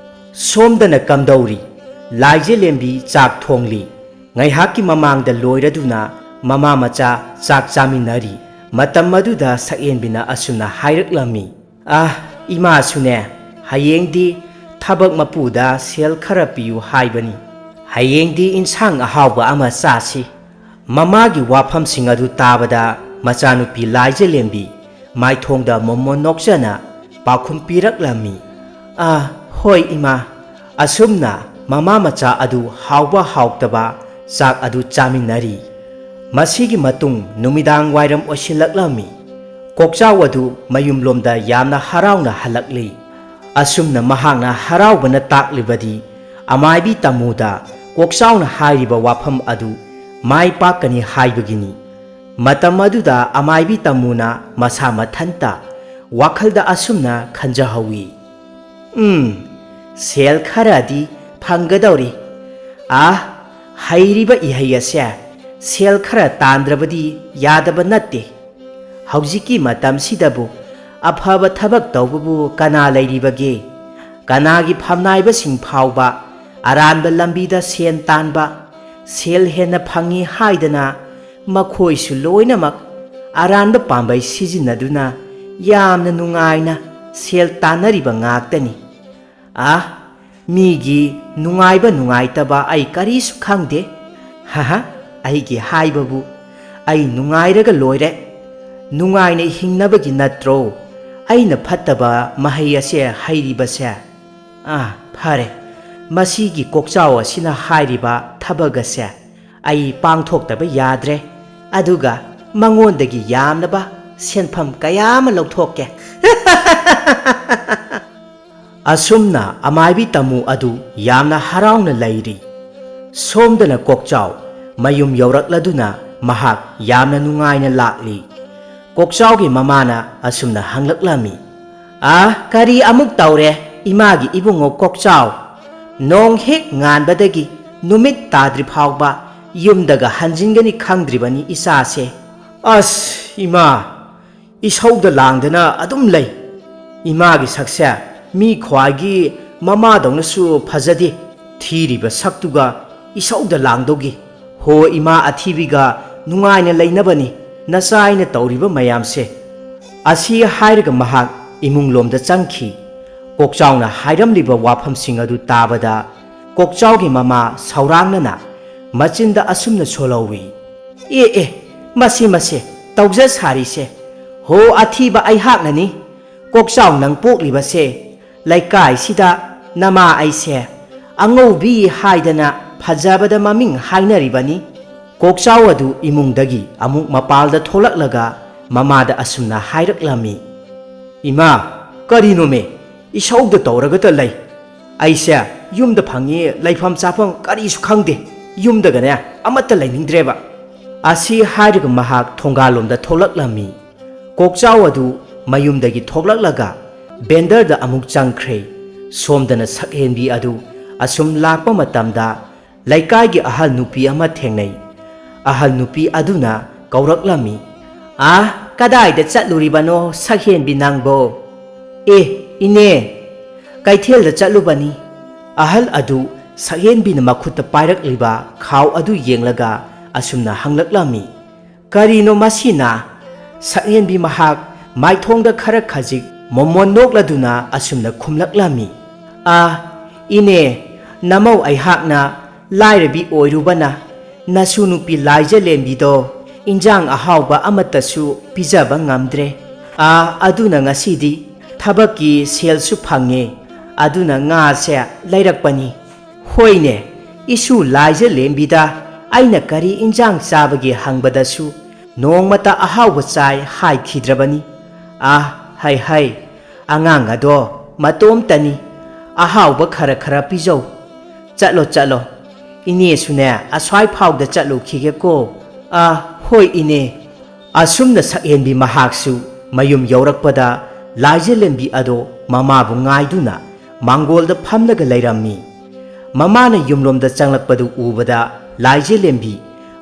ꯁꯣꯝꯗꯅ ꯀꯝꯗꯧꯔꯤ? ꯂꯥꯏꯖꯂꯦꯝꯕꯤ ꯆꯥꯛ ꯊꯣꯡꯂꯤ꯫ ꯉꯥꯏꯍꯥꯛꯀꯤ ꯃꯃꯥꯡꯗ ꯂꯣꯏꯔꯗꯨꯅ ꯃꯃꯥ ꯃꯆꯥ ꯆꯥꯛ ꯆꯥꯃꯤꯟꯅꯔꯤ꯫ ꯃꯇꯝ ꯑꯗꯨꯗ ꯁꯛꯍꯦꯟꯕꯤꯅ ꯑꯁꯨꯝꯅ ꯍꯥꯏꯔꯛꯂꯝꯃꯤ, "ꯑꯥ, ꯏꯃꯥꯁꯨꯅꯦ, ꯍꯌꯦꯡꯗꯤ ꯊꯕꯛ ꯃꯄꯨꯗ ꯁꯦꯜ ꯈꯔ ꯄꯤꯌꯨ ꯍꯥꯏꯕꯅꯤ꯫ ꯍꯌꯦꯡꯗꯤ ꯏꯟꯁꯥꯡ ꯑꯍꯥꯎꯕ ꯑꯃ ꯆꯥꯁꯤ꯫" ꯃꯃꯥꯒꯤ ꯋꯥꯐꯝꯁꯤꯡ ꯑꯗꯨ ꯇꯥꯕꯗ ꯃꯆꯥꯅꯨꯄꯤ ꯂꯥꯏꯖꯂꯦꯝꯕꯤ ꯃꯥꯏꯊꯣꯡꯗ ꯃꯣꯃꯣꯟ ꯅꯣꯛꯆꯅ ꯄꯥꯎꯈꯨꯝ ꯄꯤꯔꯛꯂꯝꯃꯤ, "ꯑꯥ, ꯍꯣꯏ ꯏꯃꯥ꯫" ꯑꯁꯨꯝꯅ ꯃꯃꯥ ꯃꯆꯥ ꯑꯗꯨ ꯍꯥꯎꯕ ꯍꯥꯎꯇꯕ ꯆꯥꯛ ꯑꯗꯨ ꯆꯥꯃꯤꯟꯅꯔꯤ꯫ ꯃꯁꯤꯒꯤ ꯃꯇꯨꯡ ꯅꯨꯃꯤꯗꯥꯡ ꯋꯥꯏꯔꯝ ꯑꯣꯏꯁꯤꯜꯂꯛꯂꯝꯃꯤ꯫ ꯀꯣꯛꯆꯥꯎ ꯑꯗꯨ ꯃꯌꯨꯝꯂꯣꯝꯗ ꯌꯥꯝꯅ ꯍꯔꯥꯎꯅ ꯍꯜꯂꯛꯂꯤ꯫ ꯑꯁꯨꯝꯅ ꯃꯍꯥꯛꯅ ꯍꯔꯥꯎꯕꯅ ꯇꯥꯛꯂꯤꯕꯗꯤ ꯑꯃꯥꯏꯕꯤ ꯇꯥꯃꯨꯗ ꯀꯣꯛꯆꯥꯎꯅ ꯍꯥꯏꯔꯤꯕ ꯋꯥꯐꯝ ꯑꯗꯨ ꯃꯥꯏ ꯄꯥꯛꯀꯅꯤ ꯍꯥꯏꯕꯒꯤꯅꯤ꯫ ꯃꯇꯝ ꯑꯗꯨꯗ ꯑꯃꯥꯏꯕꯤ ꯇꯥꯃꯨꯅ ꯃꯁꯥ ꯃꯊꯟꯇ ꯋꯥꯈꯜꯗ ꯑꯁꯨꯝꯅ ꯈꯟꯖꯍꯧꯏ, "ꯎꯝ, ꯁꯦꯜ ꯈꯔꯗꯤ ꯐꯪꯒꯗꯧꯔꯤ꯫ ꯑꯥ, ꯍꯩꯔꯤꯕ ꯏꯍꯩ ꯑꯁꯦ ꯁꯦꯜ ꯈꯔ ꯇꯥꯟꯗ꯭ꯔꯕꯗꯤ ꯌꯥꯗꯕ ꯅꯠꯇꯦ꯫ ꯍꯧꯖꯤꯛꯀꯤ ꯃꯇꯝꯁꯤꯗꯕꯨ ꯑꯐꯕ ꯊꯕꯛ ꯇꯧꯕꯕꯨ ꯀꯅꯥ ꯂꯩꯔꯤꯕꯒꯦ? ꯀꯅꯥꯒꯤ ꯐꯝꯅꯥꯏꯕꯁꯤꯡ ꯐꯥꯎꯕ ꯑꯔꯥꯟꯕ ꯂꯝꯕꯤꯗ ꯁꯦꯟ ꯇꯥꯟꯕ, ꯁꯦꯜ ꯍꯦꯟꯅ ꯐꯪꯉꯤ ꯍꯥꯏꯗꯅ ꯃꯈꯣꯏꯁꯨ ꯂꯣꯏꯅꯃꯛ ꯑꯔꯥꯟꯕ ꯄꯥꯝꯕꯩ ꯁꯤꯖꯤꯟꯅꯗꯨꯅ ꯌꯥꯝꯅ ꯅꯨꯡꯉꯥꯏꯅ ꯁꯦꯜ ꯇꯥꯟꯅꯔꯤꯕ ꯉꯥꯛꯇꯅꯤ꯫ ꯑꯥ, ꯃꯤꯒꯤ ꯅꯨꯡꯉꯥꯏꯕ ꯅꯨꯡꯉꯥꯏꯇꯕ ꯑꯩ ꯀꯔꯤꯁꯨ ꯈꯪꯗꯦ꯫ ꯍꯥꯍꯥ, ꯑꯩꯒꯤ ꯍꯥꯏꯕꯕꯨ ꯑꯩ ꯅꯨꯡꯉꯥꯏꯔꯒ ꯂꯣꯏꯔꯦ꯫ ꯅꯨꯡꯉꯥꯏꯅ ꯍꯤꯡꯅꯕꯒꯤ ꯅꯠꯇ꯭ꯔꯣ ꯑꯩꯅ ꯐꯠꯇꯕ ꯃꯍꯩ ꯑꯁꯦ ꯍꯩꯔꯤꯕꯁꯦ? ꯑꯥ, ꯐꯔꯦ, ꯃꯁꯤꯒꯤ ꯀꯣꯛꯆꯥꯎ ꯑꯁꯤꯅ ꯍꯥꯏꯔꯤꯕ ꯊꯕꯛ ꯑꯁꯦ ꯑꯩ ꯄꯥꯡꯊꯣꯛꯇꯕ ꯌꯥꯗ꯭ꯔꯦ꯫ ꯑꯗꯨꯒ ꯃꯉꯣꯟꯗꯒꯤ ꯌꯥꯝꯂꯕ ꯁꯦꯟꯐꯝ ꯀꯌꯥ ꯑꯃ ꯂꯧꯊꯣꯛꯀꯦ꯫ ꯑꯁꯨꯝꯅ ꯑꯃꯥꯏꯕꯤ ꯇꯥꯃꯨ ꯑꯗꯨ ꯌꯥꯝꯅ ꯍꯔꯥꯎꯅ ꯂꯩꯔꯤ꯫ ꯁꯣꯝꯗꯅ ꯀꯣꯛꯆꯥꯎ ꯃꯌꯨꯝ ꯌꯧꯔꯛꯂꯗꯨꯅ ꯃꯍꯥꯛ ꯌꯥꯝꯅ ꯅꯨꯡꯉꯥꯏꯅ ꯂꯥꯛꯂꯤ꯫ ꯀꯣꯛꯆꯥꯎꯒꯤ ꯃꯃꯥꯅ ꯑꯁꯨꯝꯅ ꯍꯪꯂꯛꯂꯝꯃꯤ, "ꯑꯥ, ꯀꯔꯤ ꯑꯃꯨꯛ ꯇꯧꯔꯦ ꯏꯃꯥꯒꯤ ꯏꯕꯨꯡꯉꯣ ꯀꯣꯛꯆꯥꯎ? ꯅꯣꯡ ꯍꯦꯛ ꯉꯥꯟꯕꯗꯒꯤ ꯅꯨꯃꯤꯠ ꯇꯥꯗ꯭ꯔꯤ ꯐꯥꯎꯕ ꯌꯨꯝꯗꯒ ꯍꯟꯖꯤꯟꯒꯅꯤ ꯈꯪꯗ꯭ꯔꯤꯕꯅꯤ ꯏꯆꯥꯁꯦ꯫ ꯑꯁ, ꯏꯃꯥ, ꯏꯁꯧꯗ ꯂꯥꯡꯗꯅ ꯑꯗꯨꯝ ꯂꯩ꯫ ꯏꯃꯥꯒꯤ ꯁꯛꯁꯦ ꯃꯤ ꯈ꯭ꯋꯥꯏꯒꯤ ꯃꯃꯥꯗꯧꯅꯁꯨ ꯐꯖꯗꯦ꯫ ꯊꯤꯔꯤꯕ ꯁꯛꯇꯨꯒ ꯏꯁꯧꯗ ꯂꯥꯡꯗꯧꯒꯤ꯫ ꯍꯣ ꯏꯃꯥ ꯑꯊꯤꯕꯤꯒ ꯅꯨꯡꯉꯥꯏꯅ ꯂꯩꯅꯕꯅꯤ ꯅꯆꯥ ꯑꯩꯅ ꯇꯧꯔꯤꯕ ꯃꯌꯥꯝꯁꯦ꯫" ꯑꯁꯤ ꯍꯥꯏꯔꯒ ꯃꯍꯥꯛ ꯏꯃꯨꯡꯂꯣꯝꯗ ꯆꯪꯈꯤ꯫ ꯀꯣꯛꯆꯥꯎꯅ ꯍꯥꯏꯔꯝꯂꯤꯕ ꯋꯥꯐꯝꯁꯤꯡ ꯑꯗꯨ ꯇꯥꯕꯗ ꯀꯣꯛꯆꯥꯎꯒꯤ ꯃꯃꯥ ꯁꯧꯔꯥꯡꯅꯅ ꯃꯆꯤꯟꯗ ꯑꯁꯨꯝꯅ ꯁꯣꯜꯍꯧꯏ, "ꯑꯦ ꯑꯦ, ꯃꯁꯤ ꯃꯁꯦ ꯇꯧꯖ ꯁꯥꯔꯤꯁꯦ꯫ ꯍꯣ ꯑꯊꯤꯕ ꯑꯩꯍꯥꯛꯅꯅꯤ꯫ ꯀꯣꯛꯆꯥꯎ ꯅꯪ ꯄꯣꯛꯂꯤꯕꯁꯦ ꯂꯩꯀꯥꯏꯁꯤꯗ ꯅꯃꯥ ꯑꯩꯁꯦ ꯑꯉꯧꯕꯤ ꯍꯥꯏꯗꯅ ꯐꯖꯕꯗ ꯃꯃꯤꯡ ꯍꯥꯏꯅꯔꯤꯕꯅꯤ꯫" ꯀꯣꯛꯆꯥꯎ ꯑꯗꯨ ꯏꯃꯨꯡꯗꯒꯤ ꯑꯃꯨꯛ ꯃꯄꯥꯜꯗ ꯊꯣꯛꯂꯛꯂꯒ ꯃꯃꯥꯗ ꯑꯁꯨꯝꯅ ꯍꯥꯏꯔꯛꯂꯝꯃꯤ, "ꯏꯃꯥ, ꯀꯔꯤꯅꯣꯃꯦ? ꯏꯁꯧꯗ ꯇꯧꯔꯒꯇ ꯂꯩ꯫ ꯑꯩꯁꯦ ꯌꯨꯝꯗ ꯐꯪꯉꯤ ꯂꯩꯐꯝ ꯆꯥꯐꯝ ꯀꯔꯤꯁꯨ ꯈꯪꯗꯦ꯫ ꯌꯨꯝꯗꯒꯅꯦ ꯑꯃꯠꯇ ꯂꯩꯅꯤꯡꯗ꯭ꯔꯦꯕ꯫" ꯑꯁꯤ ꯍꯥꯏꯔꯒ ꯃꯍꯥꯛ ꯊꯣꯡꯒꯥꯜꯂꯣꯝꯗ ꯊꯣꯛꯂꯛꯂꯝꯃꯤ꯫ ꯀꯣꯛꯆꯥꯎ ꯑꯗꯨ ꯃꯌꯨꯝꯗꯒꯤ ꯊꯣꯛꯂꯛꯂꯒ ꯕꯦꯟꯗꯔꯗ ꯑꯃꯨꯛ ꯆꯪꯈ꯭ꯔꯦ꯫ ꯁꯣꯝꯗꯅ ꯁꯛꯍꯦꯟꯕꯤ ꯑꯗꯨ ꯑꯁꯨꯝ ꯂꯥꯛꯄ ꯃꯇꯝꯗ ꯂꯩꯀꯥꯏꯒꯤ ꯑꯍꯜ ꯅꯨꯄꯤ ꯑꯃ ꯊꯦꯡꯅꯩ꯫ ꯑꯍꯜ ꯅꯨꯄꯤ ꯑꯗꯨꯅ ꯀꯧꯔꯛꯂꯝꯃꯤ, "ꯑꯥ, ꯀꯗꯥꯏꯗ ꯆꯠꯂꯨꯔꯤꯕꯅꯣ ꯁꯛꯍꯦꯟꯕꯤ ꯅꯪꯕꯣ?" "ꯑꯦ, ꯏꯅꯦ, ꯀꯩꯊꯦꯜꯗ ꯆꯠꯂꯨꯕꯅꯤ꯫" ꯑꯍꯜ ꯑꯗꯨ ꯁꯛꯍꯦꯟꯕꯤꯅ ꯃꯈꯨꯠꯇ ꯄꯥꯏꯔꯛꯂꯤꯕ ꯈꯥꯎ ꯑꯗꯨ ꯌꯦꯡꯂꯒ ꯑꯁꯨꯝꯅ ꯍꯪꯂꯛꯂꯝꯃꯤ, "ꯀꯔꯤꯅꯣ ꯃꯁꯤꯅ?" ꯁꯛꯍꯦꯟꯕꯤ ꯃꯍꯥꯛ ꯃꯥꯏꯊꯣꯡꯗ ꯈꯔ ꯈꯖꯤꯛ ꯃꯣꯃꯣꯟ ꯅꯣꯛꯂꯗꯨꯅ ꯑꯁꯨꯝꯅ ꯈꯨꯝꯂꯛꯂꯝꯃꯤ, "ꯑꯥ, ꯏꯅꯦ, ꯅꯃꯧ ꯑꯩꯍꯥꯛꯅ ꯂꯥꯏꯔꯕꯤ ꯑꯣꯏꯔꯨꯕꯅ ꯅꯁꯨ ꯅꯨꯄꯤ ꯂꯥꯏꯖꯂꯦꯝꯕꯤꯗꯣ ꯏꯟꯖꯥꯡ ꯑꯍꯥꯎꯕ ꯑꯃꯠꯇꯁꯨ ꯄꯤꯖꯕ ꯉꯝꯗ꯭ꯔꯦ꯫ ꯑꯥ, ꯑꯗꯨꯅ ꯉꯁꯤꯗꯤ ꯊꯕꯛꯀꯤ ꯁꯦꯜꯁꯨ ꯐꯪꯉꯦ, ꯑꯗꯨꯅ ꯉꯥꯁꯦ ꯂꯩꯔꯛꯄꯅꯤ꯫" "ꯍꯣꯏꯅꯦ, ꯏꯁꯨ ꯂꯥꯏꯖꯂꯦꯝꯕꯤꯗ ꯑꯩꯅ ꯀꯔꯤ ꯏꯟꯖꯥꯡ ꯆꯥꯕꯒꯦ ꯍꯪꯕꯗꯁꯨ ꯅꯣꯡꯃꯇ ꯑꯍꯥꯎꯕ ꯆꯥꯏ ꯍꯥꯏꯈꯤꯗ꯭ꯔꯕꯅꯤ꯫ ꯑꯥ, ꯍꯩ ꯍꯩ, ꯑꯉꯥꯡ ꯑꯗꯣ ꯃꯇꯣꯝꯇꯅꯤ, ꯑꯍꯥꯎꯕ ꯈꯔ ꯈꯔ ꯄꯤꯖꯧ꯫ ꯆꯠꯂꯣ, ꯆꯠꯂꯣ, ꯏꯅꯦꯁꯨꯅꯦ ꯑꯁ꯭ꯋꯥꯏ ꯐꯥꯎꯗ ꯆꯠꯂꯨꯈꯤꯒꯦꯀꯣ꯫" "ꯑꯥ, ꯍꯣꯏ ꯏꯅꯦ꯫" ꯑꯁꯨꯝꯅ ꯁꯛꯍꯦꯟꯕꯤ ꯃꯍꯥꯛꯁꯨ ꯃꯌꯨꯝ ꯌꯧꯔꯛꯄꯗ ꯂꯥꯏꯖꯂꯦꯝꯕꯤ ꯑꯗꯣ ꯃꯃꯥꯕꯨ ꯉꯥꯏꯗꯨꯅ ꯃꯥꯡꯒꯣꯜꯗ ꯐꯝꯂꯒ ꯂꯩꯔꯝꯃꯤ꯫ ꯃꯃꯥꯅ ꯌꯨꯝꯂꯣꯝꯗ ꯆꯪꯂꯛꯄꯗꯨ ꯎꯕꯗ ꯂꯥꯏꯖꯂꯦꯝꯕꯤ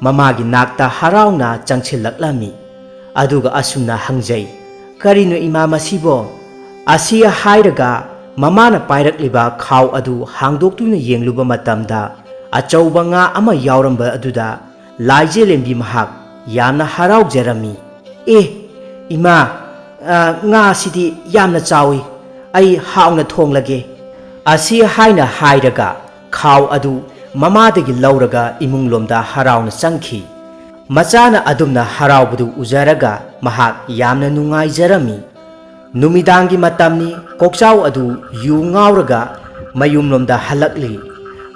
ꯃꯃꯥꯒꯤ ꯅꯥꯛꯇ ꯍꯔꯥꯎꯅ ꯆꯪꯁꯤꯜꯂꯛꯂꯝꯃꯤ꯫ ꯑꯗꯨꯒ ꯑꯁꯨꯝꯅ ꯍꯪꯖꯩ, "ꯀꯔꯤꯅꯣ ꯏꯃꯥ ꯃꯁꯤꯕꯣ?" ꯑꯁꯤ ꯍꯥꯏꯔꯒ ꯃꯃꯥꯅ ꯄꯥꯏꯔꯛꯂꯤꯕ ꯈꯥꯎ ꯑꯗꯨ ꯍꯥꯡꯗꯣꯛꯇꯨꯅ ꯌꯦꯡꯂꯨꯕ ꯃꯇꯝꯗ ꯑꯆꯧꯕ ꯉꯥ ꯑꯃ ꯌꯥꯎꯔꯝꯕ ꯑꯗꯨꯗ ꯂꯥꯏꯖꯂꯦꯝꯕꯤ ꯃꯍꯥꯛ ꯌꯥꯝꯅ ꯍꯔꯥꯎꯖꯔꯝꯃꯤ꯫ "ꯑꯦ, ꯏꯃꯥ, ꯑ, ꯉꯥꯁꯤꯗꯤ ꯌꯥꯝꯅ ꯆꯥꯎꯏ, ꯑꯩ ꯍꯥꯎꯅ ꯊꯣꯡꯂꯒꯦ꯫" ꯑꯁꯤ ꯍꯥꯏꯅ ꯍꯥꯏꯔꯒ ꯈꯥꯎ ꯑꯗꯨ ꯃꯃꯥꯗꯒꯤ ꯂꯧꯔꯒ ꯏꯃꯨꯡꯂꯣꯝꯗ ꯍꯔꯥꯎꯅ ꯆꯪꯈꯤ꯫ ꯃꯆꯥꯅ ꯑꯗꯨꯝꯅ ꯍꯔꯥꯎꯕꯗꯨ ꯎꯖꯔꯒ ꯃꯍꯥꯛ ꯌꯥꯝꯅ ꯅꯨꯡꯉꯥꯏꯖꯔꯝꯃꯤ꯫ ꯅꯨꯃꯤꯗꯥꯡꯒꯤ ꯃꯇꯝꯅꯤ, ꯀꯣꯛꯆꯥꯎ ꯑꯗꯨ ꯌꯨ ꯉꯥꯎꯔꯒ ꯃꯌꯨꯝꯂꯣꯝꯗ ꯍꯜꯂꯛꯂꯤ꯫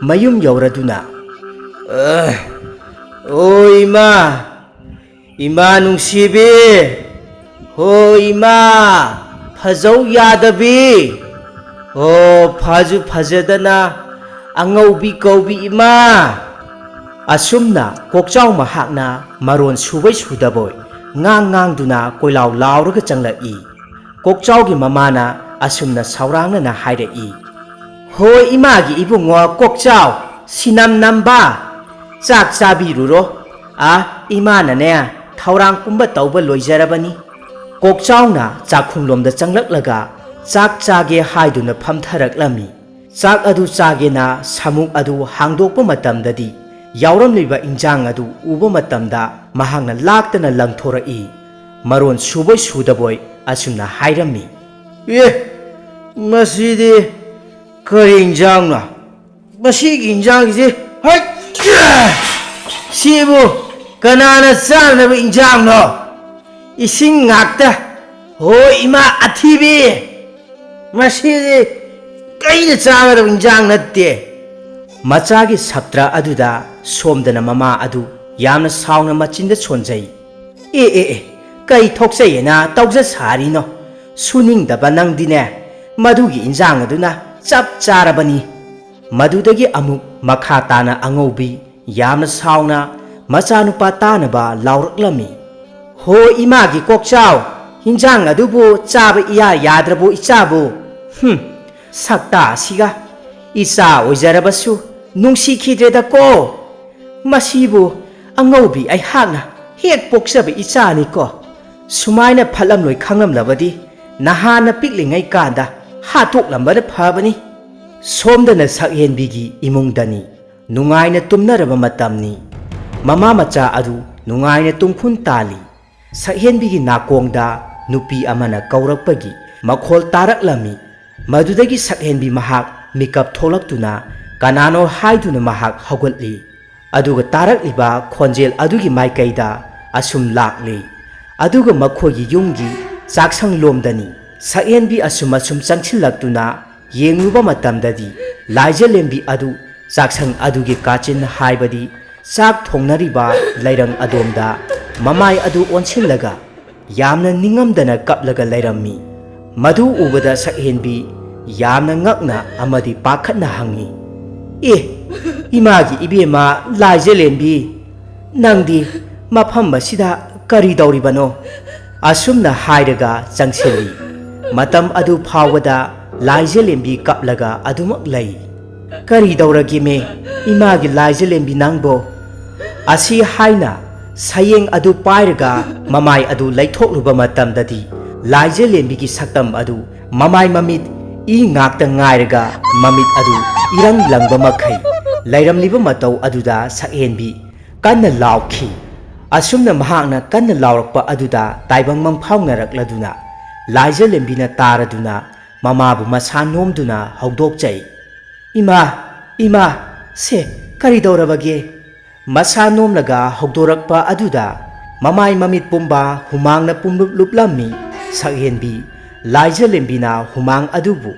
ꯃꯌꯨꯝ ꯌꯧꯔꯗꯨꯅ, "ꯑ, ꯑꯣ ꯏꯃꯥ, ꯏꯃꯥ ꯅꯨꯡꯁꯤꯕꯤ, ꯍꯣ ꯏꯃꯥ ꯐꯖꯧ ꯌꯥꯗꯕꯤ, ꯍꯣ ꯐꯖꯨ ꯐꯖꯗꯅ ꯑꯉꯧꯕꯤ ꯀꯧꯕꯤ ꯏꯃꯥ꯫" ꯑꯁꯨꯝꯅ ꯀꯣꯛꯆꯥꯎ ꯃꯍꯥꯛꯅ ꯃꯔꯣꯟ ꯁꯨꯕꯣꯏ ꯁꯨꯗꯕꯣꯏ ꯉꯥꯡ ꯉꯥꯡꯗꯨꯅ ꯀꯣꯏꯂꯥꯎ ꯂꯥꯎꯔꯒ ꯆꯪꯂꯛꯏ꯫ ꯀꯣꯛꯆꯥꯎꯒꯤ ꯃꯃꯥꯅ ꯑꯁꯨꯝꯅ ꯁꯥꯎꯔꯥꯡꯅꯅ ꯍꯥꯏꯔꯛꯏ, "ꯍꯣꯏ ꯏꯃꯥꯒꯤ ꯏꯕꯨꯡꯉꯣ ꯀꯣꯛꯆꯥꯎ, ꯁꯤꯅꯝ ꯅꯝꯕ, ꯆꯥꯛ ꯆꯥꯕꯤꯔꯨꯔꯣ, "ꯑꯥ, ꯏꯃꯥꯅꯅꯦ, ꯊꯧꯔꯥꯡ ꯄꯨꯝꯕ ꯇꯧꯕ ꯂꯣꯏꯖꯔꯕꯅꯤ꯫" ꯀꯣꯛꯆꯥꯎꯅ ꯆꯥꯛꯈꯨꯝꯂꯣꯝꯗ ꯆꯪꯂꯛꯂꯒ ꯆꯥꯛ ꯆꯥꯒꯦ ꯍꯥꯏꯗꯨꯅ ꯐꯝꯊꯔꯛꯂꯝꯃꯤ꯫ ꯆꯥꯛ ꯑꯗꯨ ꯆꯥꯒꯦꯅ ꯁꯥꯃꯨꯛ ꯑꯗꯨ ꯍꯥꯡꯗꯣꯛꯄ ꯃꯇꯝꯗꯗꯤ, ꯌꯥꯎꯔꯝꯂꯤꯕ ꯏꯟꯖꯥꯡ ꯑꯗꯨ ꯎꯕ ꯃꯇꯝꯗ ꯃꯍꯥꯛꯅ ꯂꯥꯛꯇꯅ ꯂꯪꯊꯣꯔꯛꯏ꯫ ꯃꯔꯣꯟ ꯁꯨꯕꯣꯏ ꯁꯨꯗꯕꯣꯏ ꯑꯁꯨꯝꯅ ꯍꯥꯏꯔꯝꯃꯤ꯫ "ꯑꯦ, ꯃꯁꯤꯗꯤ ꯀꯔꯤ ꯏꯟꯖꯥꯡꯅꯣ? ꯃꯁꯤꯒꯤ ꯏꯟꯖꯥꯡꯁꯤ, ꯍꯩꯠ! ꯁꯤꯕꯨ ꯀꯅꯥꯅ ꯆꯥꯅꯕ ꯏꯟꯖꯥꯡꯅꯣ? ꯏꯁꯤꯡ ꯉꯥꯛꯇ꯫ ꯍꯣ ꯏꯃꯥ ꯑꯊꯤꯕꯤ, ꯃꯁꯤꯗꯤ ꯀꯩꯅ ꯆꯥꯒꯗꯕ ꯏꯟꯖꯥꯡ ꯅꯠꯇꯦ꯫" ꯃꯆꯥꯒꯤ ꯁꯞꯇ꯭ꯔ ꯑꯗꯨꯗ ꯁꯣꯝꯗꯅ ꯃꯃꯥ ꯑꯗꯨ ꯌꯥꯝꯅ ꯁꯥꯎꯅ ꯃꯆꯤꯟꯗ ꯁꯣꯟꯖꯩ꯫ "ꯑꯦ, ꯑꯦ, ꯑꯦ, ꯀꯩ ꯊꯣꯛꯆꯩꯌꯦꯅ ꯇꯧꯖ ꯁꯥꯔꯤꯅꯣ? ꯁꯨꯅꯤꯡꯗꯕ ꯅꯪꯗꯤꯅꯦ, ꯃꯗꯨꯒꯤ ꯏꯟꯖꯥꯡ ꯑꯗꯨꯅ ꯆꯞ ꯆꯥꯔꯕꯅꯤ꯫" ꯃꯗꯨꯗꯒꯤ ꯑꯃꯨꯛ ꯃꯈꯥ ꯇꯥꯅ ꯑꯉꯧꯕꯤ ꯌꯥꯝꯅ ꯁꯥꯎꯅ ꯃꯆꯥꯅꯨꯄꯥ ꯇꯥꯅꯕ ꯂꯥꯎꯔꯛꯂꯝꯃꯤ꯫ "ꯍꯣ ꯏꯃꯥꯒꯤ ꯀꯣꯛꯆꯥꯎ, ꯏꯟꯖꯥꯡ ꯑꯗꯨꯕꯨ ꯆꯥꯕ ꯏꯌꯥ ꯌꯥꯗ꯭ꯔꯕꯣ ꯏꯆꯥꯕꯨ? ꯍꯨꯝ, ꯁꯛꯇꯥ ꯑꯁꯤꯒ! ꯏꯆꯥ ꯑꯣꯏꯖꯔꯕꯁꯨ ꯅꯨꯡꯁꯤꯈꯤꯗ꯭ꯔꯦꯗꯀꯣ꯫ ꯃꯁꯤꯕꯨ ꯑꯉꯧꯕꯤ ꯑꯩꯍꯥꯛꯅ ꯍꯦꯛ ꯄꯣꯛꯆꯕ ꯏꯆꯥꯅꯤꯀꯣ꯫ ꯁꯨꯃꯥꯏꯅ ꯐꯠꯂꯝꯂꯣꯏ ꯈꯪꯂꯝꯂꯕꯗꯤ ꯅꯍꯥꯟꯅ ꯄꯤꯛꯂꯤꯉꯩ ꯀꯥꯟꯗ ꯍꯥꯠꯇꯣꯛꯂꯝꯕꯅ ꯐꯕꯅꯤ꯫" ꯁꯣꯝꯗꯅ ꯁꯛꯍꯦꯟꯕꯤꯒꯤ ꯏꯃꯨꯡꯗꯅꯤ꯫ ꯅꯨꯡꯉꯥꯏꯅ ꯇꯨꯝꯅꯔꯕ ꯃꯇꯝꯅꯤ꯫ ꯃꯃꯥ ꯃꯆꯥ ꯑꯗꯨ ꯅꯨꯡꯉꯥꯏꯅ ꯇꯨꯝꯈꯨꯟ ꯇꯥꯜꯂꯤ꯫ ꯁꯛꯍꯦꯟꯕꯤꯒꯤ ꯅꯥꯀꯣꯡꯗ ꯅꯨꯄꯤ ꯑꯃꯅ ꯀꯧꯔꯛꯄꯒꯤ ꯃꯈꯣꯜ ꯇꯥꯔꯛꯂꯝꯃꯤ꯫ ꯃꯗꯨꯗꯒꯤ ꯁꯛꯍꯦꯟꯕꯤ ꯃꯍꯥꯛ ꯃꯤꯀꯞ ꯊꯣꯛꯂꯛꯇꯨꯅ ꯀꯅꯥꯅꯣ ꯍꯥꯏꯗꯨꯅ ꯃꯍꯥꯛ ꯍꯧꯒꯠꯂꯤ꯫ ꯑꯗꯨꯒ ꯇꯥꯔꯛꯂꯤꯕ ꯈꯣꯟꯖꯦꯜ ꯑꯗꯨꯒꯤ ꯃꯥꯏꯀꯩꯗ ꯑꯁꯨꯝ ꯂꯥꯛꯂꯤ꯫ ꯑꯗꯨꯒ ꯃꯈꯣꯏꯒꯤ ꯌꯨꯝꯒꯤ ꯆꯥꯛꯁꯪꯂꯣꯝꯗꯅꯤ꯫ ꯁꯛꯍꯦꯟꯕꯤ ꯑꯁꯨꯝ ꯑꯁꯨꯝ ꯆꯪꯁꯤꯜꯂꯛꯇꯨꯅ ꯌꯦꯡꯂꯨꯕ ꯃꯇꯝꯗꯗꯤ ꯂꯥꯏꯖꯂꯦꯝꯕꯤ ꯑꯗꯨ ꯆꯥꯛꯁꯪ ꯑꯗꯨꯒꯤ ꯀꯥꯆꯤꯟ, ꯍꯥꯏꯕꯗꯤ ꯆꯥꯛ ꯊꯣꯡꯅꯔꯤꯕ ꯂꯩꯔꯪ ꯑꯗꯣꯝꯗ ꯃꯃꯥꯏ ꯑꯗꯨ ꯑꯣꯟꯁꯤꯜꯂꯒ ꯌꯥꯝꯅ ꯅꯤꯡꯉꯝꯗꯅ ꯀꯞꯂꯒ ꯂꯩꯔꯝꯃꯤ꯫ ꯃꯗꯨ ꯎꯕꯗ ꯁꯛꯍꯦꯟꯕꯤ ꯌꯥꯝꯅ ꯉꯛꯅ ꯑꯃꯗꯤ ꯄꯥꯈꯠꯅ ꯍꯪꯉꯤ, "ꯑꯦ, ꯏꯃꯥꯒꯤ ꯏꯕꯦꯝꯃ ꯂꯥꯏꯖꯂꯦꯝꯕꯤ, ꯅꯪꯗꯤ ꯃꯐꯝ ꯑꯁꯤꯗ ꯀꯔꯤ ꯇꯧꯔꯤꯕꯅꯣ?" ꯑꯁꯨꯝꯅ ꯍꯥꯏꯔꯒ ꯆꯪꯁꯤꯜꯂꯤ꯫ ꯃꯇꯝ ꯑꯗꯨ ꯐꯥꯎꯕꯗ ꯂꯥꯏꯖꯂꯦꯝꯕꯤ ꯀꯞꯂꯒ ꯑꯗꯨꯃꯛ ꯂꯩ꯫ "ꯀꯔꯤ ꯇꯧꯔꯒꯦꯃꯦ, ꯏꯃꯥꯒꯤ ꯂꯥꯏꯖꯂꯦꯝꯕꯤ ꯅꯪꯕꯣ? ꯑꯁꯤ ꯍꯥꯏꯅ ꯁꯌꯦꯡ ꯑꯗꯨ ꯄꯥꯏꯔꯒ ꯃꯃꯥꯏ ꯑꯗꯨ ꯂꯩꯊꯣꯛꯂꯨꯕ ꯃꯇꯝꯗꯗꯤ, ꯂꯥꯏꯖꯂꯦꯝꯕꯤꯒꯤ ꯁꯛꯇꯝ ꯑꯗꯨ ꯃꯃꯥꯏ ꯃꯃꯤꯠ ꯏ ꯉꯥꯛꯇ ꯉꯥꯏꯔꯒ, ꯃꯃꯤꯠ ꯑꯗꯨ ꯏꯔꯪ ꯂꯪꯕ ꯃꯈꯩ ꯂꯩꯔꯝꯂꯤꯕ ꯃꯇꯧ ꯑꯗꯨꯗ ꯁꯛꯍꯦꯟꯕꯤ ꯀꯟꯅ ꯂꯥꯎꯈꯤ꯫ ꯑꯁꯨꯝꯅ ꯃꯍꯥꯛꯅ ꯀꯟꯅ ꯂꯥꯎꯔꯛꯄ ꯑꯗꯨꯗ ꯇꯥꯏꯕꯪ ꯃꯪꯐꯥꯎꯅꯔꯛꯂꯗꯨꯅ, ꯂꯥꯏꯖꯂꯦꯝꯕꯤꯅ ꯇꯥꯔꯗꯨꯅ ꯃꯃꯥꯕꯨ ꯃꯁꯥ ꯅꯣꯝꯗꯨꯅ ꯍꯧꯗꯣꯛꯆꯩ꯫ "ꯏꯃꯥ, ꯏꯃꯥ, ꯁꯦ, ꯀꯔꯤ ꯇꯧꯔꯕꯒꯦ?" ꯃꯁꯥ ꯅꯣꯝꯂꯒ ꯍꯧꯗꯣꯔꯛꯄ ꯑꯗꯨꯗ ꯃꯃꯥꯏ ꯃꯃꯤꯠ ꯄꯨꯝꯕ ꯍꯨꯃꯥꯡꯅ ꯄꯨꯝꯂꯨꯞ ꯂꯨꯞꯂꯝꯃꯤ꯫ ꯁꯛꯍꯦꯟꯕꯤ ꯂꯥꯏꯖꯂꯦꯝꯕꯤꯅ ꯍꯨꯃꯥꯡ ꯑꯗꯨꯕꯨ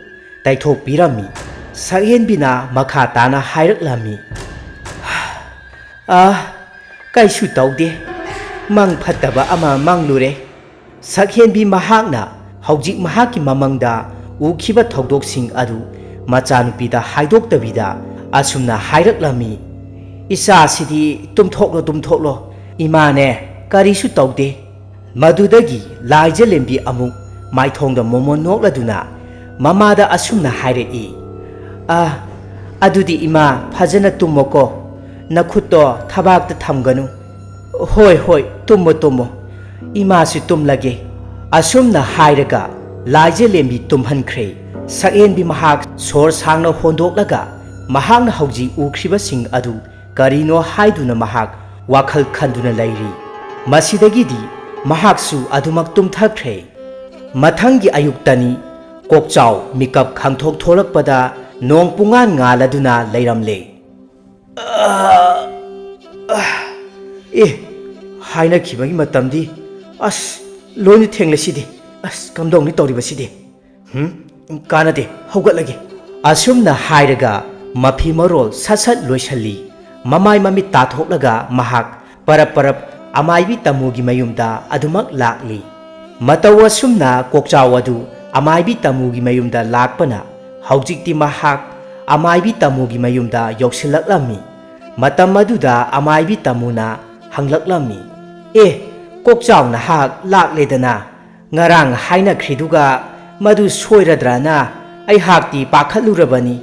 ꯇꯩꯊꯣꯛꯄꯤꯔꯝꯃꯤ꯫ ꯁꯛꯍꯦꯟꯕꯤꯅ ꯃꯈꯥ ꯇꯥꯅ ꯍꯥꯏꯔꯛꯂꯝꯃꯤ, "ꯑꯥ, ꯀꯩꯁꯨ ꯇꯧꯗꯦ꯫ ꯃꯪ ꯐꯠꯇꯕ ꯑꯃ ꯃꯪꯂꯨꯔꯦ꯫" ꯁꯛꯍꯦꯟꯕꯤ ꯃꯍꯥꯛꯅ ꯍꯧꯖꯤꯛ ꯃꯍꯥꯛꯀꯤ ꯃꯃꯪꯗ ꯎꯈꯤꯕ ꯊꯧꯗꯣꯛꯁꯤꯡ ꯑꯗꯨ ꯃꯆꯥꯅꯨꯄꯤꯗ ꯍꯥꯏꯗꯣꯛꯇꯕꯤꯗ ꯑꯁꯨꯝꯅ ꯍꯥꯏꯔꯛꯂꯝꯃꯤ, "ꯏꯆꯥꯁꯤꯗꯤ ꯇꯨꯝꯊꯣꯛꯂꯣ, ꯇꯨꯝꯊꯣꯛꯂꯣ꯫ ꯏꯃꯥꯅꯦ, ꯀꯔꯤꯁꯨ ꯇꯧꯗꯦ꯫" ꯃꯗꯨꯗꯒꯤ ꯂꯥꯏꯖꯂꯦꯝꯕꯤ ꯑꯃꯨꯛ ꯃꯥꯏꯊꯣꯡꯗ ꯃꯣꯃꯣꯟ ꯅꯣꯛꯂꯗꯨꯅ ꯃꯃꯥꯗ ꯑꯁꯨꯝꯅ ꯍꯥꯏꯔꯛꯏ, "ꯑꯥ, ꯑꯗꯨꯗꯤ ꯏꯃꯥ, ꯐꯖꯅ ꯇꯨꯝꯃꯣꯀꯣ꯫ ꯅꯈꯨꯠꯇꯣ ꯊꯕꯥꯛꯇ ꯊꯝꯒꯅꯨ꯫ ꯍꯣꯏ, ꯍꯣꯏ, ꯇꯨꯝꯃꯣ, ꯇꯨꯝꯃꯣ꯫ ꯏꯃꯥꯁꯨ ꯇꯨꯝꯂꯒꯦ꯫" ꯑꯁꯨꯝꯅ ꯍꯥꯏꯔꯒ ꯂꯥꯏꯖꯂꯦꯝꯕꯤ ꯇꯨꯝꯍꯟꯈ꯭ꯔꯦ꯫ ꯁꯛꯍꯦꯟꯕꯤ ꯃꯍꯥꯛ ꯁꯣꯔ ꯁꯥꯡꯅ ꯍꯣꯟꯗꯣꯛꯂꯒ ꯃꯍꯥꯛꯅ ꯍꯧꯖꯤꯛ ꯎꯈ꯭ꯔꯤꯕꯁꯤꯡ ꯑꯗꯨ ꯀꯔꯤꯅꯣ ꯍꯥꯏꯗꯨꯅ ꯃꯍꯥꯛ ꯋꯥꯈꯜ ꯈꯟꯗꯨꯅ ꯂꯩꯔꯤ꯫ ꯃꯁꯤꯗꯒꯤꯗꯤ ꯃꯍꯥꯛꯁꯨ ꯑꯗꯨꯃꯛ ꯇꯨꯝꯊꯈ꯭ꯔꯦ꯫ ꯃꯊꯪꯒꯤ ꯑꯌꯨꯛꯇꯅꯤ꯫ ꯀꯣꯛꯆꯥꯎ ꯃꯤꯀꯞ ꯈꯪꯊꯣꯛ ꯊꯣꯛꯂꯛꯄꯗ ꯅꯣꯡ ꯄꯨꯡꯉꯥꯟ ꯉꯥꯜꯂꯗꯨꯅ ꯂꯩꯔꯝꯂꯦ꯫ ꯑꯦ, ꯍꯥꯏꯅꯈꯤꯕꯒꯤ ꯃꯇꯝꯗꯤ, ꯑꯁ, ꯂꯣꯏꯅ ꯊꯦꯡꯂꯁꯤꯗꯤ꯫ ꯑꯁ, ꯀꯝꯗꯧꯅꯤ ꯇꯧꯔꯤꯕꯁꯤꯗꯤ? ꯍꯨꯝ, ꯀꯥꯟꯅꯗꯦ, ꯍꯧꯒꯠꯂꯒꯦ꯫ ꯑꯁꯨꯝꯅ ꯍꯥꯏꯔꯒ ꯃꯐꯤ ꯃꯔꯣꯜ ꯁꯠ ꯁꯠ ꯂꯣꯏꯁꯜꯂꯤ꯫ ꯃꯃꯥꯏ ꯃꯃꯤꯠ ꯇꯥꯊꯣꯛꯂꯒ ꯃꯍꯥꯛ ꯄꯔꯞ ꯄꯔꯞ ꯑꯃꯥꯏꯕꯤ ꯇꯥꯃꯣꯒꯤ ꯃꯌꯨꯝꯗ ꯑꯗꯨꯃꯛ ꯂꯥꯛꯂꯤ꯫ ꯃꯇꯧ ꯑꯁꯨꯝꯅ ꯀꯣꯛꯆꯥꯎ ꯑꯗꯨ ꯑꯃꯥꯏꯕꯤ ꯇꯥꯃꯣꯒꯤ ꯃꯌꯨꯝꯗ ꯂꯥꯛꯄꯅ ꯍꯧꯖꯤꯛꯇꯤ ꯃꯍꯥꯛ ꯑꯃꯥꯏꯕꯤ ꯇꯥꯃꯣꯒꯤ ꯃꯌꯨꯝꯗ ꯌꯧꯁꯤꯜꯂꯛꯂꯝꯃꯤ꯫ ꯃꯇꯝ ꯑꯗꯨꯗ ꯑꯃꯥꯏꯕꯤ ꯇꯥꯃꯣꯅ ꯍꯪꯂꯛꯂꯝꯃꯤ, "ꯑꯦ, ꯀꯣꯛꯆꯥꯎ ꯅꯍꯥꯛ ꯂꯥꯛꯂꯦꯗꯅ? ꯉꯔꯥꯡ ꯍꯥꯏꯅꯈ꯭ꯔꯤꯗꯨꯒ ꯃꯗꯨ ꯁꯣꯏꯔꯗ꯭ꯔꯅ ꯑꯩꯍꯥꯛꯇꯤ ꯄꯥꯈꯠꯂꯨꯔꯕꯅꯤ꯫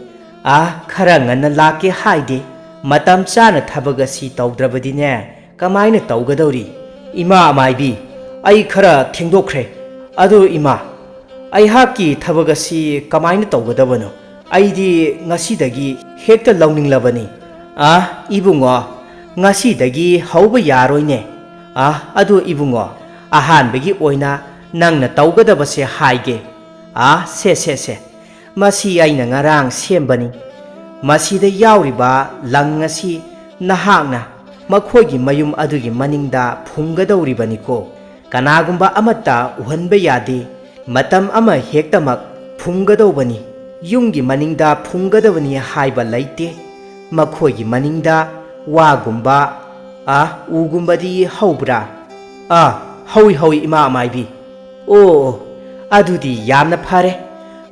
ꯑꯥ, ꯈꯔ ꯉꯟꯅ ꯂꯥꯛꯀꯦ ꯍꯥꯏꯗꯦ꯫ ꯃꯇꯝ ꯆꯥꯅ ꯊꯕꯛ ꯑꯁꯤ ꯇꯧꯗ꯭ꯔꯕꯗꯤꯅꯦ, ꯀꯃꯥꯏꯅ ꯇꯧꯒꯗꯧꯔꯤ? ꯏꯃꯥ ꯑꯃꯥꯏꯕꯤ, ꯑꯩ ꯈꯔ ꯊꯦꯡꯗꯣꯛꯈ꯭ꯔꯦ꯫ ꯑꯗꯨ ꯏꯃꯥ, ꯑꯩꯍꯥꯛꯀꯤ ꯊꯕꯛ ꯑꯁꯤ ꯀꯃꯥꯏꯅ ꯇꯧꯒꯗꯕꯅꯣ? ꯑꯩꯗꯤ ꯉꯁꯤꯗꯒꯤ ꯍꯦꯛꯇ ꯂꯧꯅꯤꯡꯂꯕꯅꯤ꯫ ꯑ, ꯏꯕꯨꯡꯉꯣ, ꯉꯁꯤꯗꯒꯤ ꯍꯧꯕ ꯌꯥꯔꯣꯏꯅꯦ꯫ ꯑ, ꯑꯗꯨ ꯏꯕꯨꯡꯉꯣ, ꯑꯍꯥꯟꯕꯒꯤ ꯑꯣꯏꯅ ꯅꯪꯅ ꯇꯧꯒꯗꯕꯁꯦ ꯍꯥꯏꯒꯦ꯫ ꯑ, ꯁꯦ, ꯁꯦ, ꯁꯦ꯫ ꯃꯁꯤ ꯑꯩꯅ ꯉꯔꯥꯡ ꯁꯦꯝꯕꯅꯤ꯫ ꯃꯁꯤꯗ ꯌꯥꯎꯔꯤꯕ ꯂꯪ ꯑꯁꯤ ꯅꯍꯥꯛꯅ ꯃꯈꯣꯏꯒꯤ ꯃꯌꯨꯝ ꯑꯗꯨꯒꯤ ꯃꯅꯤꯡꯗ ꯐꯨꯝꯒꯗꯧꯔꯤꯕꯅꯤꯀꯣ꯫ ꯀꯅꯥꯒꯨꯝꯕ ꯑꯃꯠꯇ ꯎꯍꯟꯕ ꯌꯥꯗꯦ꯫ ꯃꯇꯝ ꯑꯃ ꯍꯦꯛꯇꯃꯛ ꯐꯨꯝꯒꯗꯧꯕꯅꯤ, ꯌꯨꯝꯒꯤ ꯃꯅꯤꯡꯗ ꯐꯨꯝꯒꯗꯕꯅꯤ ꯍꯥꯏꯕ ꯂꯩꯇꯦ꯫ ꯃꯈꯣꯏꯒꯤ ꯃꯅꯤꯡꯗ ꯋꯥꯒꯨꯝꯕ, ꯑ, ꯎꯒꯨꯝꯕꯗꯤ ꯍꯧꯕ꯭ꯔꯥ? ꯑ, ꯍꯧꯏ, ꯍꯧꯏ, ꯏꯃꯥ ꯑꯃꯥꯏꯕꯤ꯫ ꯑꯣ, ꯑꯣ, ꯑꯗꯨꯗꯤ ꯌꯥꯝꯅ ꯐꯔꯦ꯫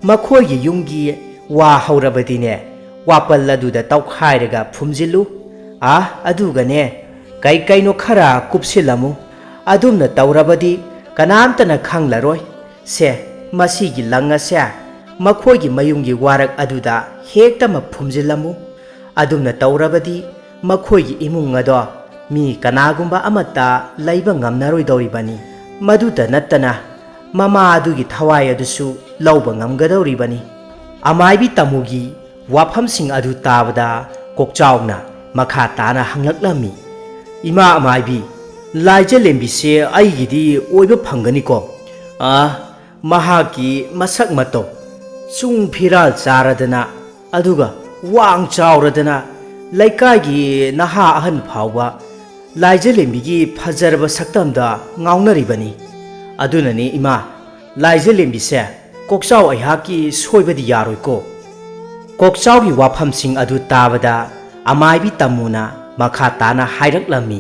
ꯃꯈꯣꯏꯒꯤ ꯌꯨꯝꯒꯤ ꯋꯥ ꯍꯧꯔꯕꯗꯤꯅꯦ, ꯋꯥꯄꯜ ꯑꯗꯨꯗ ꯇꯧꯈꯥꯏꯔꯒ ꯐꯨꯝꯖꯤꯜꯂꯨ꯫ ꯑ, ꯑꯗꯨꯒꯅꯦ, ꯀꯩ ꯀꯩꯅꯣ ꯈꯔ ꯀꯨꯞꯁꯤꯜꯂꯝꯃꯨ꯫ ꯑꯗꯨꯝꯅ ꯇꯧꯔꯕꯗꯤ ꯀꯅꯥꯝꯇꯅ ꯈꯪꯂꯔꯣꯏ꯫ ꯁꯦ, ꯃꯁꯤꯒꯤ ꯂꯪ ꯑꯁꯦ ꯃꯈꯣꯏꯒꯤ ꯃꯌꯨꯝꯒꯤ ꯋꯥꯔꯛ ꯑꯗꯨꯗ ꯍꯦꯛꯇꯃꯛ ꯐꯨꯝꯖꯤꯜꯂꯝꯃꯨ꯫ ꯑꯗꯨꯝꯅ ꯇꯧꯔꯕꯗꯤ ꯃꯈꯣꯏꯒꯤ ꯏꯃꯨꯡ ꯑꯗꯣ ꯃꯤ ꯀꯅꯥꯒꯨꯝꯕ ꯑꯃꯠꯇ ꯂꯩꯕ ꯉꯝꯅꯔꯣꯏꯗꯧꯔꯤꯕꯅꯤ꯫ ꯃꯗꯨꯇ ꯅꯠꯇꯅ ꯃꯃꯥ ꯑꯗꯨꯒꯤ ꯊꯋꯥꯏ ꯑꯗꯨꯁꯨ ꯂꯧꯕ ꯉꯝꯒꯗꯧꯔꯤꯕꯅꯤ꯫ ꯑꯃꯥꯏꯕꯤ ꯇꯥꯃꯨꯒꯤ ꯋꯥꯐꯝꯁꯤꯡ ꯑꯗꯨ ꯇꯥꯕꯗ ꯀꯣꯛꯆꯥꯎꯅ ꯃꯈꯥ ꯇꯥꯅ ꯍꯪꯂꯛꯂꯝꯃꯤ, "ꯏꯃꯥ ꯑꯃꯥꯏꯕꯤ, ꯂꯥꯏꯖꯂꯦꯝꯕꯤꯁꯦ ꯑꯩꯒꯤꯗꯤ ꯑꯣꯏꯕ ꯐꯪꯒꯅꯤꯀꯣ? ꯑ, ꯃꯍꯥꯛꯀꯤ ꯃꯁꯛ ꯃꯇꯧ, ꯆꯨꯡ ꯐꯤꯔꯥꯜ ꯆꯥꯔꯗꯅ, ꯑꯗꯨꯒ ꯋꯥꯡ ꯆꯥꯎꯔꯗꯅ, ꯂꯩꯀꯥꯏꯒꯤ ꯅꯍꯥ ꯑꯍꯟ ꯐꯥꯎꯕ ꯂꯥꯏꯖꯂꯦꯝꯕꯤꯒꯤ ꯐꯖꯔꯕ ꯁꯛꯇꯝꯗ ꯉꯥꯎꯅꯔꯤꯕꯅꯤ꯫ ꯑꯗꯨꯅꯅꯤ ꯏꯃꯥ, ꯂꯥꯏꯖꯂꯦꯝꯕꯤꯁꯦ ꯀꯣꯛꯆꯥꯎ ꯑꯩꯍꯥꯛꯀꯤ ꯁꯣꯏꯕꯗꯤ ꯌꯥꯔꯣꯏꯀꯣ꯫" ꯀꯣꯛꯆꯥꯎꯒꯤ ꯋꯥꯐꯝꯁꯤꯡ ꯑꯗꯨ ꯇꯥꯕꯗ ꯑꯃꯥꯏꯕꯤ ꯇꯝꯃꯨꯅ ꯃꯈꯥ ꯇꯥꯅ ꯍꯥꯏꯔꯛꯂꯝꯃꯤ,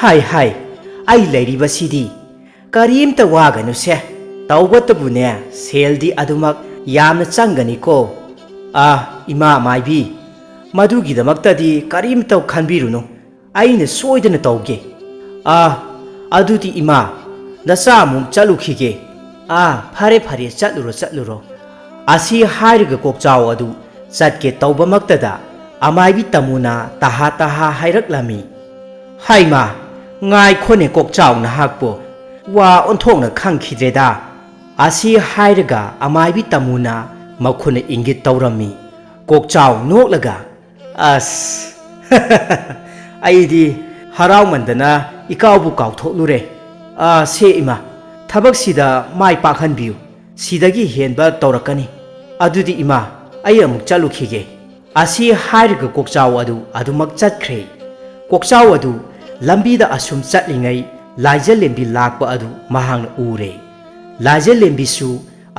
"ꯍꯥꯏ, ꯍꯥꯏ, ꯑꯩ ꯂꯩꯔꯤꯕꯁꯤꯗꯤ ꯀꯔꯤꯝꯇ ꯋꯥꯒꯅꯨꯁꯦ꯫ ꯇꯧꯕꯇꯕꯨꯅꯦ, ꯁꯦꯜꯗꯤ ꯑꯗꯨꯃꯛ ꯌꯥꯝꯅ ꯆꯪꯒꯅꯤꯀꯣ꯫" "ꯑꯥ, ꯏꯃꯥ ꯃꯥꯏꯕꯤ, ꯃꯗꯨꯒꯤꯗꯃꯛꯇꯗꯤ ꯀꯔꯤꯝꯇ ꯈꯟꯕꯤꯔꯨꯅꯨ꯫ ꯑꯩꯅ ꯁꯣꯏꯗꯅ ꯇꯧꯒꯦ꯫" "ꯑꯥ, ꯑꯗꯨꯗꯤ ꯏꯃꯥ, ꯅꯆꯥ ꯑꯃꯨꯛ ꯆꯠꯂꯨꯈꯤꯒꯦ꯫" "ꯑꯥ, ꯐꯔꯦ, ꯐꯔꯦ, ꯆꯠꯂꯨꯔꯣ, ꯆꯠꯂꯨꯔꯣ꯫" ꯑꯁꯤ ꯍꯥꯏꯔꯒ ꯀꯣꯛꯆꯥꯎ ꯑꯗꯨ ꯆꯠꯀꯦ ꯇꯧꯕꯃꯛꯇꯗ ꯑꯃꯥꯏꯕꯤ ꯇꯥꯃꯨꯅ ꯇꯍꯥ ꯇꯍꯥ ꯍꯥꯏꯔꯛꯂꯝꯃꯤ꯫ "ꯍꯥꯏꯃ, ꯉꯥꯏꯈꯣꯅꯦ ꯀꯣꯛꯆꯥꯎ ꯅꯍꯥꯛꯄꯨ, ꯋꯥ ꯑꯣꯟꯊꯣꯛꯅ ꯈꯪꯈꯤꯗ꯭ꯔꯦꯗ!" ꯑꯁꯤ ꯍꯥꯏꯔꯒ ꯑꯃꯥꯏꯕꯤ ꯇꯥꯃꯨꯅ ꯃꯈꯨꯠꯅ ꯏꯪꯒꯤꯠ ꯇꯧꯔꯝꯃꯤ꯫ ꯀꯣꯛꯆꯥꯎ ꯅꯣꯛꯂꯒ, "ꯑꯁ, ꯑꯩꯗꯤ ꯍꯔꯥꯎꯃꯟꯗꯅ ꯏꯀꯥꯎꯕꯨ ꯀꯥꯎꯊꯣꯛꯂꯨꯔꯦ꯫ ꯑꯥ, ꯁꯦ ꯏꯃꯥ, ꯊꯕꯛꯁꯤꯗ ꯃꯥꯏ ꯄꯥꯛꯍꯟꯕꯤꯌꯨ꯫ ꯁꯤꯗꯒꯤ ꯍꯦꯟꯕ ꯇꯧꯔꯛꯀꯅꯤ꯫ ꯑꯗꯨꯗꯤ ꯏꯃꯥ, ꯑꯩ ꯑꯃꯨꯛ ꯆꯠꯂꯨꯈꯤꯒꯦ꯫" ꯑꯁꯤ ꯍꯥꯏꯔꯒ ꯀꯣꯛꯆꯥꯎ ꯑꯗꯨ ꯑꯗꯨꯃꯛ ꯆꯠꯈ꯭ꯔꯦ꯫ ꯀꯣꯛꯆꯥꯎ ꯑꯗꯨ ꯂꯝꯕꯤꯗ ꯑꯁꯨꯝ ꯆꯠꯂꯤꯉꯩ ꯂꯥꯏꯖꯂꯦꯝꯕꯤ ꯂꯥꯛꯄ ꯑꯗꯨ ꯃꯍꯥꯛꯅ ꯎꯔꯦ꯫ ꯂꯥꯏꯖꯂꯦꯝꯕꯤꯁꯨ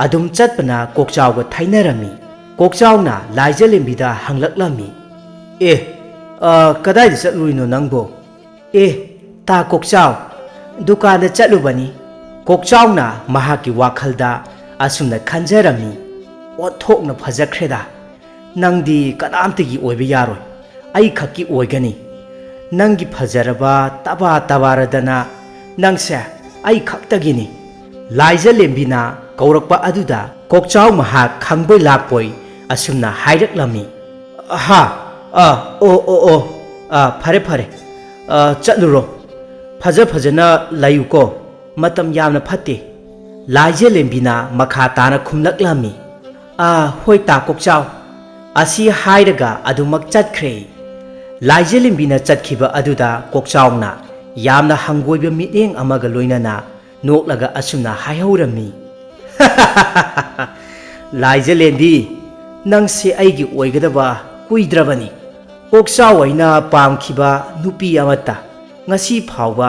ꯑꯗꯨꯝ ꯆꯠꯄꯅ ꯀꯣꯛꯆꯥꯎꯒ ꯊꯩꯅꯔꯝꯃꯤ꯫ ꯀꯣꯛꯆꯥꯎꯅ ꯂꯥꯏꯖꯂꯦꯝꯕꯤꯗ ꯍꯪꯂꯛꯂꯝꯃꯤ, "ꯑꯦ, ꯑ, ꯀꯗꯥꯏꯗ ꯆꯠꯂꯨꯔꯤꯅꯣ ꯅꯪꯕꯣ?" "ꯑꯦ, ꯇꯥ ꯀꯣꯛꯆꯥꯎ, ꯗꯨꯀꯥꯟꯗ ꯆꯠꯂꯨꯕꯅꯤ꯫" ꯀꯣꯛꯆꯥꯎꯅ ꯃꯍꯥꯛꯀꯤ ꯋꯥꯈꯜꯗ ꯑꯁꯨꯝꯅ ꯈꯟꯖꯔꯝꯃꯤ, "ꯑꯣꯟꯊꯣꯛꯅ ꯐꯖꯈ꯭ꯔꯦꯗ꯫ ꯅꯪꯗꯤ ꯀꯅꯥꯝꯇꯒꯤ ꯑꯣꯏꯕ ꯌꯥꯔꯣꯏ, ꯑꯩ ꯈꯛꯀꯤ ꯑꯣꯏꯒꯅꯤ꯫ ꯅꯪꯒꯤ ꯐꯖꯔꯕ ꯇꯕꯥ ꯇꯕꯥꯔꯗꯅ, ꯅꯪꯁꯦ ꯑꯩ ꯈꯛꯇꯒꯤꯅꯤ꯫" ꯂꯥꯏꯖꯂꯦꯝꯕꯤꯅ ꯀꯧꯔꯛꯄ ꯑꯗꯨꯗ ꯀꯣꯛꯆꯥꯎ ꯃꯍꯥꯛ ꯈꯪꯕꯣꯏ ꯂꯥꯛꯄꯣꯏ ꯑꯁꯨꯝꯅ ꯍꯥꯏꯔꯛꯂꯝꯃꯤ, "ꯍꯥ, ꯑ, ꯑꯣ, ꯑꯣ, ꯑꯣ, ꯑ, ꯐꯔꯦ, ꯐꯔꯦ, ꯑ, ꯆꯠꯂꯨꯔꯣ꯫ ꯐꯖ ꯐꯖꯅ ꯂꯩꯌꯨꯀꯣ꯫ ꯃꯇꯝ ꯌꯥꯝꯅ ꯐꯠꯇꯦ꯫" ꯂꯥꯏꯖꯂꯦꯝꯕꯤꯅ ꯃꯈꯥ ꯇꯥꯅ ꯈꯨꯝꯂꯛꯂꯝꯃꯤ, "ꯑꯥ, ꯍꯣꯏ ꯇꯥ ꯀꯣꯛꯆꯥꯎ꯫" ꯑꯁꯤ ꯍꯥꯏꯔꯒ ꯑꯗꯨꯃꯛ ꯆꯠꯈ꯭ꯔꯦ꯫ ꯂꯥꯏꯖꯂꯦꯝꯕꯤꯅ ꯆꯠꯈꯤꯕ ꯑꯗꯨꯗ ꯀꯣꯛꯆꯥꯎꯅ ꯌꯥꯝꯅ ꯍꯪꯒꯣꯏꯕ ꯃꯤꯠꯌꯦꯡ ꯑꯃꯒ ꯂꯣꯏꯅꯅ ꯅꯣꯛꯂꯒ ꯑꯁꯨꯝꯅ ꯍꯥꯏꯍꯧꯔꯝꯃꯤ, "ꯂꯥꯏꯖꯂꯦꯝꯕꯤ, ꯅꯪꯁꯦ ꯑꯩꯒꯤ ꯑꯣꯏꯒꯗꯕ ꯀꯨꯏꯗ꯭ꯔꯕꯅꯤ꯫ ꯀꯣꯛꯆꯥꯎ ꯑꯩꯅ ꯄꯥꯝꯈꯤꯕ ꯅꯨꯄꯤ ꯑꯃꯠꯇ ꯉꯁꯤ ꯐꯥꯎꯕ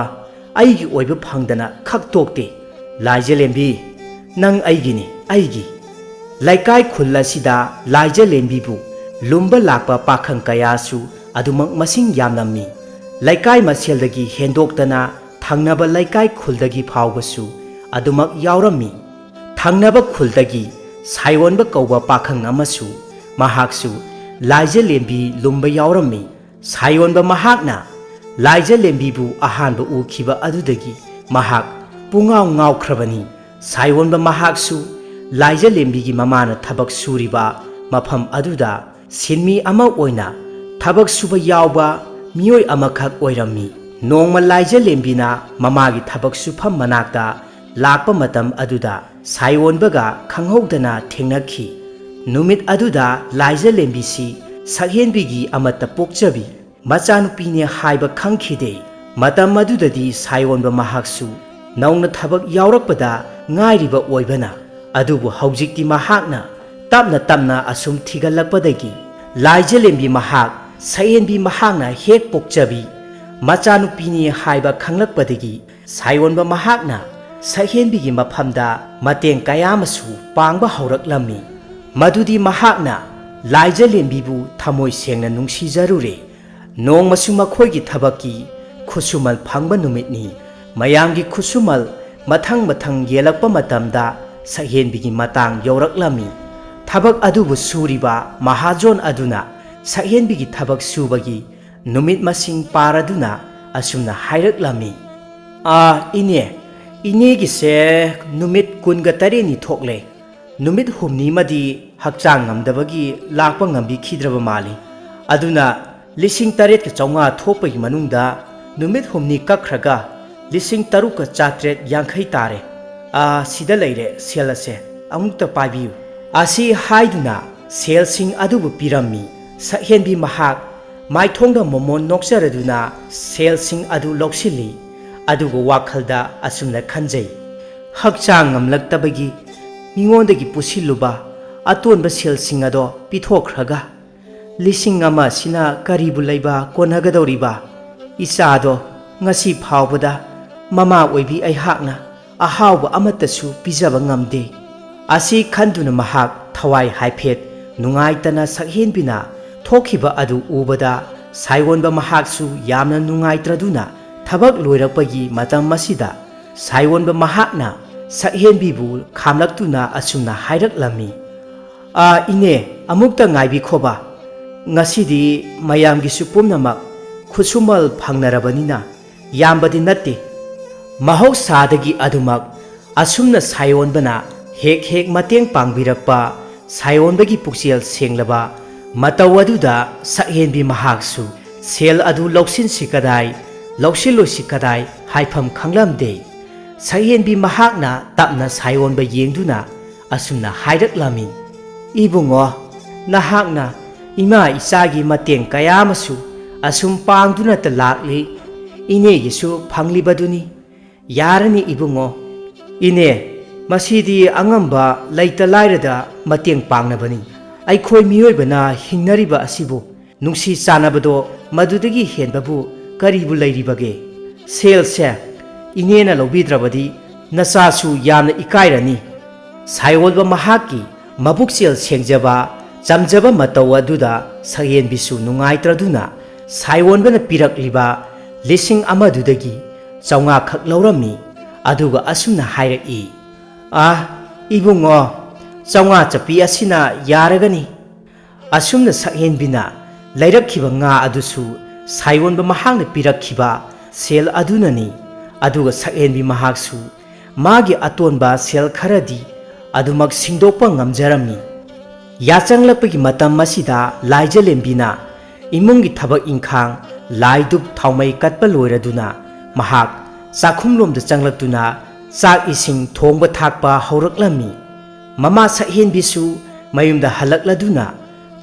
ꯑꯩꯒꯤ ꯑꯣꯏꯕ ꯐꯪꯗꯅ ꯈꯛ ꯇꯣꯛꯇꯦ꯫ ꯂꯥꯏꯖꯂꯦꯝꯕꯤ, ꯅꯪ ꯑꯩꯒꯤꯅꯤ, ꯑꯩꯒꯤ꯫" ꯂꯩꯀꯥꯏ ꯈꯨꯜ ꯑꯁꯤꯗ ꯂꯥꯏꯖꯂꯦꯝꯕꯤꯕꯨ ꯂꯨꯝꯕ ꯂꯥꯛꯄ ꯄꯥꯈꯪ ꯀꯌꯥꯁꯨ ꯑꯗꯨꯃꯛ ꯃꯁꯤꯡ ꯌꯥꯝꯂꯝꯃꯤ꯫ ꯂꯩꯀꯥꯏ ꯃꯁꯦꯜꯗꯒꯤ ꯍꯦꯟꯗꯣꯛꯇꯅ ꯊꯪꯅꯕ ꯂꯩꯀꯥꯏ ꯈꯨꯜꯗꯒꯤ ꯐꯥꯎꯕꯁꯨ ꯑꯗꯨꯃꯛ ꯌꯥꯎꯔꯝꯃꯤ꯫ ꯊꯪꯅꯕ ꯈꯨꯜꯗꯒꯤ ꯁꯥꯏꯑꯣꯟꯕ ꯀꯧꯕ ꯄꯥꯈꯪ ꯑꯃꯁꯨ, ꯃꯍꯥꯛꯁꯨ ꯂꯥꯏꯖꯂꯦꯝꯕꯤ ꯂꯨꯝꯕ ꯌꯥꯎꯔꯝꯃꯤ꯫ ꯁꯥꯏꯑꯣꯟꯕ ꯃꯍꯥꯛꯅ ꯂꯥꯏꯖꯂꯦꯝꯕꯤꯕꯨ ꯑꯍꯥꯟꯕ ꯎꯈꯤꯕ ꯑꯗꯨꯗꯒꯤ ꯃꯍꯥꯛ ꯄꯨꯡꯉꯥꯎ ꯉꯥꯎꯈ꯭ꯔꯕꯅꯤ꯫ ꯁꯥꯏꯑꯣꯟꯕ ꯃꯍꯥꯛꯁꯨ ꯂꯥꯏꯖꯂꯦꯝꯕꯤꯒꯤ ꯃꯃꯥꯅ ꯊꯕꯛ ꯁꯨꯔꯤꯕ ꯃꯐꯝ ꯑꯗꯨꯗ ꯁꯤꯟꯃꯤ ꯑꯃ ꯑꯣꯏꯅ ꯊꯕꯛ ꯁꯨꯕ ꯌꯥꯎꯕ ꯃꯤꯑꯣꯏ ꯑꯃꯈꯛ ꯑꯣꯏꯔꯝꯃꯤ꯫ ꯅꯣꯡꯃ ꯂꯥꯏꯖꯂꯦꯝꯕꯤꯅ ꯃꯃꯥꯒꯤ ꯊꯕꯛ ꯁꯨꯐꯝ ꯃꯅꯥꯛꯇ ꯂꯥꯛꯄ ꯃꯇꯝ ꯑꯗꯨꯗ ꯁꯥꯏꯑꯣꯟꯕꯒ ꯈꯪꯍꯧꯗꯅ ꯊꯦꯡꯅꯈꯤ꯫ ꯅꯨꯃꯤꯠ ꯑꯗꯨꯗ ꯂꯥꯏꯖꯂꯦꯝꯕꯤꯁꯤ ꯁꯛꯍꯦꯟꯕꯤꯒꯤ ꯑꯃꯠꯇ ꯄꯣꯛꯆꯕꯤ ꯃꯆꯥꯅꯨꯄꯤꯅꯦ ꯍꯥꯏꯕ ꯈꯪꯈꯤꯗꯦ꯫ ꯃꯇꯝ ꯑꯗꯨꯗꯗꯤ ꯁꯥꯏꯑꯣꯟꯕ ꯃꯍꯥꯛꯁꯨ ꯅꯧꯅ ꯊꯕꯛ ꯌꯥꯎꯔꯛꯄꯗ ꯉꯥꯏꯔꯤꯕ ꯑꯣꯏꯕꯅ, ꯑꯗꯨꯕꯨ ꯍꯧꯖꯤꯛꯇꯤ ꯃꯍꯥꯛꯅ ꯇꯞꯅ ꯇꯞꯅ ꯑꯁꯨꯝ ꯊꯤꯒꯠꯂꯛꯄꯗꯒꯤ ꯂꯥꯏꯖꯂꯦꯝꯕꯤ ꯃꯍꯥꯛ ꯁꯛꯍꯦꯟꯕꯤ ꯃꯍꯥꯛꯅ ꯍꯦꯛ ꯄꯣꯛꯆꯕꯤ ꯃꯆꯥꯅꯨꯄꯤꯅꯤ ꯍꯥꯏꯕ ꯈꯪꯂꯛꯄꯗꯒꯤ ꯁꯥꯏꯑꯣꯟꯕ ꯃꯍꯥꯛꯅ ꯁꯛꯍꯦꯟꯕꯤꯒꯤ ꯃꯐꯝꯗ ꯃꯇꯦꯡ ꯀꯌꯥ ꯑꯃꯁꯨ ꯄꯥꯡꯕ ꯍꯧꯔꯛꯂꯝꯃꯤ꯫ ꯃꯗꯨꯗꯤ ꯃꯍꯥꯛꯅ ꯂꯥꯏꯖꯂꯦꯝꯕꯤꯕꯨ ꯊꯃꯣꯏ ꯁꯦꯡꯅ ꯅꯨꯡꯁꯤꯖꯔꯨꯔꯦ꯫ ꯅꯣꯡꯃꯁꯨ ꯃꯈꯣꯏꯒꯤ ꯊꯕꯛꯀꯤ ꯈꯨꯠꯁꯨꯃꯟ ꯐꯪꯕ ꯅꯨꯃꯤꯠꯅꯤ꯫ ꯃꯌꯥꯝꯒꯤ ꯈꯨꯠꯁꯨꯃꯜ ꯃꯊꯪ ꯃꯊꯪ ꯌꯦꯜꯂꯛꯄ ꯃꯇꯝꯗ ꯁꯛꯍꯦꯟꯕꯤꯒꯤ ꯃꯇꯥꯡ ꯌꯧꯔꯛꯂꯝꯃꯤ꯫ ꯊꯕꯛ ꯑꯗꯨꯕꯨ ꯁꯨꯔꯤꯕ ꯃꯍꯥꯖꯣꯟ ꯑꯗꯨꯅ ꯁꯛꯍꯦꯟꯕꯤꯒꯤ ꯊꯕꯛ ꯁꯨꯕꯒꯤ ꯅꯨꯃꯤꯠ ꯃꯁꯤꯡ ꯄꯥꯔꯗꯨꯅ ꯑꯁꯨꯝꯅ ꯍꯥꯏꯔꯛꯂꯝꯃꯤ, "ꯑꯥ, ꯏꯅꯦ, ꯏꯅꯦꯒꯤꯁꯦ ꯅꯨꯃꯤꯠ ꯀꯨꯟꯒ ꯇꯔꯦꯠꯅꯤ ꯊꯣꯛꯂꯦ꯫ ꯅꯨꯃꯤꯠ ꯍꯨꯝꯅꯤꯃꯗꯤ ꯍꯛꯆꯥꯡ ꯉꯝꯗꯕꯒꯤ ꯂꯥꯛꯄ ꯉꯝꯕꯤꯈꯤꯗ꯭ꯔꯕ ꯃꯥꯜꯂꯤ꯫ ꯑꯗꯨꯅ ꯂꯤꯁꯤꯡ ꯇꯔꯦꯠꯀ ꯆꯥꯝꯃꯉꯥ ꯊꯣꯛꯄꯒꯤ ꯃꯅꯨꯡꯗ ꯅꯨꯃꯤꯠ ꯍꯨꯝꯅꯤ ꯀꯛꯈ꯭ꯔꯒ ꯂꯤꯁꯤꯡ ꯇꯔꯨꯛꯀ ꯆꯥꯇ꯭ꯔꯦꯠ ꯌꯥꯡꯈꯩ ꯇꯥꯔꯦ꯫ ꯑꯥ, ꯁꯤꯗ ꯂꯩꯔꯦ ꯁꯦꯜ ꯑꯁꯦ, ꯑꯃꯨꯛꯇ ꯄꯥꯏꯕꯤꯌꯨ"꯫ ꯑꯁꯤ ꯍꯥꯏꯗꯨꯅ ꯁꯦꯜꯁꯤꯡ ꯑꯗꯨꯕꯨ ꯄꯤꯔꯝꯃꯤ꯫ ꯁꯛꯍꯦꯟꯕꯤ ꯃꯍꯥꯛ ꯃꯥꯏꯊꯣꯡꯗ ꯃꯣꯃꯣꯟ ꯅꯣꯛꯆꯔꯗꯨꯅ ꯁꯦꯜꯁꯤꯡ ꯑꯗꯨ ꯂꯧꯁꯤꯜꯂꯤ꯫ ꯑꯗꯨꯒ ꯋꯥꯈꯜꯗ ꯑꯁꯨꯝꯅ ꯈꯟꯖꯩ, "ꯍꯛꯆꯥꯡ ꯉꯝꯂꯛꯇꯕꯒꯤ ꯃꯤꯉꯣꯟꯗꯒꯤ ꯄꯨꯁꯤꯜꯂꯨꯕ ꯑꯇꯣꯟꯕ ꯁꯦꯜꯁꯤꯡ ꯑꯗꯣ ꯄꯤꯊꯣꯛꯈ꯭ꯔꯒ ꯂꯤꯁꯤꯡ ꯑꯃ ꯑꯁꯤꯅ ꯀꯔꯤꯕꯨ ꯂꯩꯕ ꯀꯣꯟꯅꯒꯗꯧꯔꯤꯕ? ꯏꯆꯥꯗꯣ ꯉꯁꯤ ꯐꯥꯎꯕꯗ ꯃꯃꯥ ꯑꯣꯏꯕꯤ ꯑꯩꯍꯥꯛꯅ ꯑꯍꯥꯎꯕ ꯑꯃꯠꯇꯁꯨ ꯄꯤꯖꯕ ꯉꯝꯗꯦ"꯫ ꯑꯁꯤ ꯈꯟꯗꯨꯅ ꯃꯍꯥꯛ ꯊꯋꯥꯏ ꯍꯥꯏꯐꯦꯠ ꯅꯨꯡꯉꯥꯏꯇꯅ ꯁꯛꯍꯦꯟꯕꯤꯅ ꯊꯣꯛꯈꯤꯕ ꯑꯗꯨ ꯎꯕꯗ ꯁꯥꯏꯑꯣꯟꯕ ꯃꯍꯥꯛꯁꯨ ꯌꯥꯝꯅ ꯅꯨꯡꯉꯥꯏꯇ꯭ꯔꯗꯨꯅ ꯊꯕꯛ ꯂꯣꯏꯔꯛꯄꯒꯤ ꯃꯇꯝ ꯑꯁꯤꯗ ꯁꯥꯏꯑꯣꯟꯕ ꯃꯍꯥꯛꯅ ꯁꯛꯍꯦꯟꯕꯤꯕꯨ ꯈꯥꯝꯂꯛꯇꯨꯅ ꯑꯁꯨꯝꯅ ꯍꯥꯏꯔꯛꯂꯝꯃꯤ, "ꯑꯥ, ꯏꯅꯦ, ꯑꯃꯨꯛꯇ ꯉꯥꯏꯕꯤꯈꯣꯕ꯫ ꯉꯁꯤꯗꯤ ꯃꯌꯥꯝꯒꯤꯁꯨ ꯄꯨꯝꯅꯃꯛ ꯈꯨꯠꯁꯨꯃꯜ ꯐꯪꯅꯔꯕꯅꯤꯅ ꯌꯥꯝꯕꯗꯤ ꯅꯠꯇꯦ꯫ ꯃꯍꯧꯁꯥꯗꯒꯤ ꯑꯗꯨꯃꯛ ꯑꯁꯨꯝꯅ ꯁꯥꯏꯑꯣꯟꯕꯅ ꯍꯦꯛ ꯍꯦꯛ ꯃꯇꯦꯡ ꯄꯥꯡꯕꯤꯔꯛꯄ ꯁꯥꯏꯑꯣꯟꯕꯒꯤ ꯄꯨꯛꯆꯦꯜ ꯁꯦꯡꯂꯕ ꯃꯇꯧ ꯑꯗꯨꯗ ꯁꯛꯍꯦꯟꯕꯤ ꯃꯍꯥꯛꯁꯨ ꯁꯦꯜ ꯑꯗꯨ ꯂꯧꯁꯤꯟꯁꯤ ꯀꯗꯥꯏ, ꯂꯧꯁꯤꯜꯂꯣꯏꯁꯤ ꯀꯗꯥꯏ ꯍꯥꯏꯐꯝ ꯈꯪꯂꯝꯗꯦ꯫ ꯁꯛꯍꯦꯟꯕꯤ ꯃꯍꯥꯛꯅ ꯇꯞꯅ ꯁꯥꯏꯑꯣꯟꯕ ꯌꯦꯡꯗꯨꯅ ꯑꯁꯨꯝꯅ ꯍꯥꯏꯔꯛꯂꯝꯃꯤ, "ꯏꯕꯨꯡꯉꯣ, ꯅꯍꯥꯛꯅ ꯏꯃꯥ ꯏꯆꯥꯒꯤ ꯃꯇꯦꯡ ꯀꯌꯥ ꯑꯃꯁꯨ ꯑꯁꯨꯝ ꯄꯥꯡꯗꯨꯅꯇ ꯂꯥꯛꯂꯤ꯫ ꯏꯅꯦꯒꯤꯁꯨ ꯐꯪꯂꯤꯕꯗꯨꯅꯤ꯫ ꯌꯥꯔꯅꯤ ꯏꯕꯨꯡꯉꯣ꯫ ꯏꯅꯦ, ꯃꯁꯤꯗꯤ ꯑꯉꯝꯕ ꯂꯩꯇ ꯂꯥꯏꯔꯗ ꯃꯇꯦꯡ ꯄꯥꯡꯅꯕꯅꯤ꯫ ꯑꯩꯈꯣꯏ ꯃꯤꯑꯣꯏꯕꯅ ꯍꯤꯡꯅꯔꯤꯕ ꯑꯁꯤꯕꯨ ꯅꯨꯡꯁꯤ ꯆꯥꯟꯅꯕꯗꯣ ꯃꯗꯨꯗꯒꯤ ꯍꯦꯟꯕꯕꯨ ꯀꯔꯤꯕꯨ ꯂꯩꯔꯤꯕꯒꯦ? ꯁꯦꯜꯁꯦ ꯏꯅꯦꯅ ꯂꯧꯕꯤꯗ꯭ꯔꯕꯗꯤ ꯅꯆꯥꯁꯨ ꯌꯥꯝꯅ ꯏꯀꯥꯏꯔꯅꯤ꯫" ꯁꯥꯏꯑꯣꯟꯕ ꯃꯍꯥꯛꯀꯤ ꯃꯕꯨꯛꯆꯦꯜ ꯁꯦꯡꯖꯕ, ꯆꯝꯖꯕ ꯃꯇꯧ ꯑꯗꯨꯗ ꯁꯛꯍꯦꯟꯕꯤꯁꯨ ꯅꯨꯡꯉꯥꯏꯇ꯭ꯔꯗꯨꯅ ꯁꯥꯏꯑꯣꯟꯕꯅ ꯄꯤꯔꯛꯂꯤꯕ ꯂꯤꯁꯤꯡ ꯑꯃꯗꯨꯗꯒꯤ ꯆꯥꯝꯃꯉꯥ ꯈꯛ ꯂꯧꯔꯝꯃꯤ꯫ ꯑꯗꯨꯒ ꯑꯁꯨꯝꯅ ꯍꯥꯏꯔꯛꯏ, "ꯑꯥ, ꯏꯕꯨꯡꯉꯣ, ꯆꯥꯝꯃꯉꯥ ꯆꯞꯄꯤ ꯑꯁꯤꯅ ꯌꯥꯔꯒꯅꯤ꯫" ꯑꯁꯨꯝꯅ ꯁꯛꯍꯦꯟꯕꯤꯅ ꯂꯩꯔꯛꯈꯤꯕ ꯉꯥ ꯑꯗꯨꯁꯨ ꯁꯥꯏꯑꯣꯟꯕ ꯃꯍꯥꯛꯅ ꯄꯤꯔꯛꯈꯤꯕ ꯁꯦꯜ ꯑꯗꯨꯅꯅꯤ꯫ ꯑꯗꯨꯒ ꯁꯛꯍꯦꯟꯕꯤ ꯃꯍꯥꯛꯁꯨ ꯃꯥꯒꯤ ꯑꯇꯣꯟꯕ ꯁꯦꯜ ꯈꯔꯗꯤ ꯑꯗꯨꯃꯛ ꯁꯤꯡꯗꯣꯛꯄ ꯉꯝꯖꯔꯝꯃꯤ꯫ ꯌꯥꯆꯪꯂꯛꯄꯒꯤ ꯃꯇꯝ ꯑꯁꯤꯗ ꯂꯥꯏꯖꯂꯦꯝꯕꯤꯅ ꯏꯃꯨꯡꯒꯤ ꯊꯕꯛ ꯏꯪꯈꯥꯡ, ꯂꯥꯏ ꯙꯨꯞ ꯊꯥꯎꯃꯩ ꯀꯠꯄ ꯂꯣꯏꯔꯗꯨꯅ ꯃꯍꯥꯛ ꯆꯥꯛꯈꯨꯝꯂꯣꯝꯗ ꯆꯪꯂꯛꯇꯨꯅ ꯆꯥꯛ ꯏꯁꯤꯡ ꯊꯣꯡꯕ ꯊꯥꯛꯄ ꯍꯧꯔꯛꯂꯝꯃꯤ꯫ ꯃꯃꯥ ꯁꯛꯍꯦꯟꯕꯤꯁꯨ ꯃꯌꯨꯝꯗ ꯍꯜꯂꯛꯂꯗꯨꯅ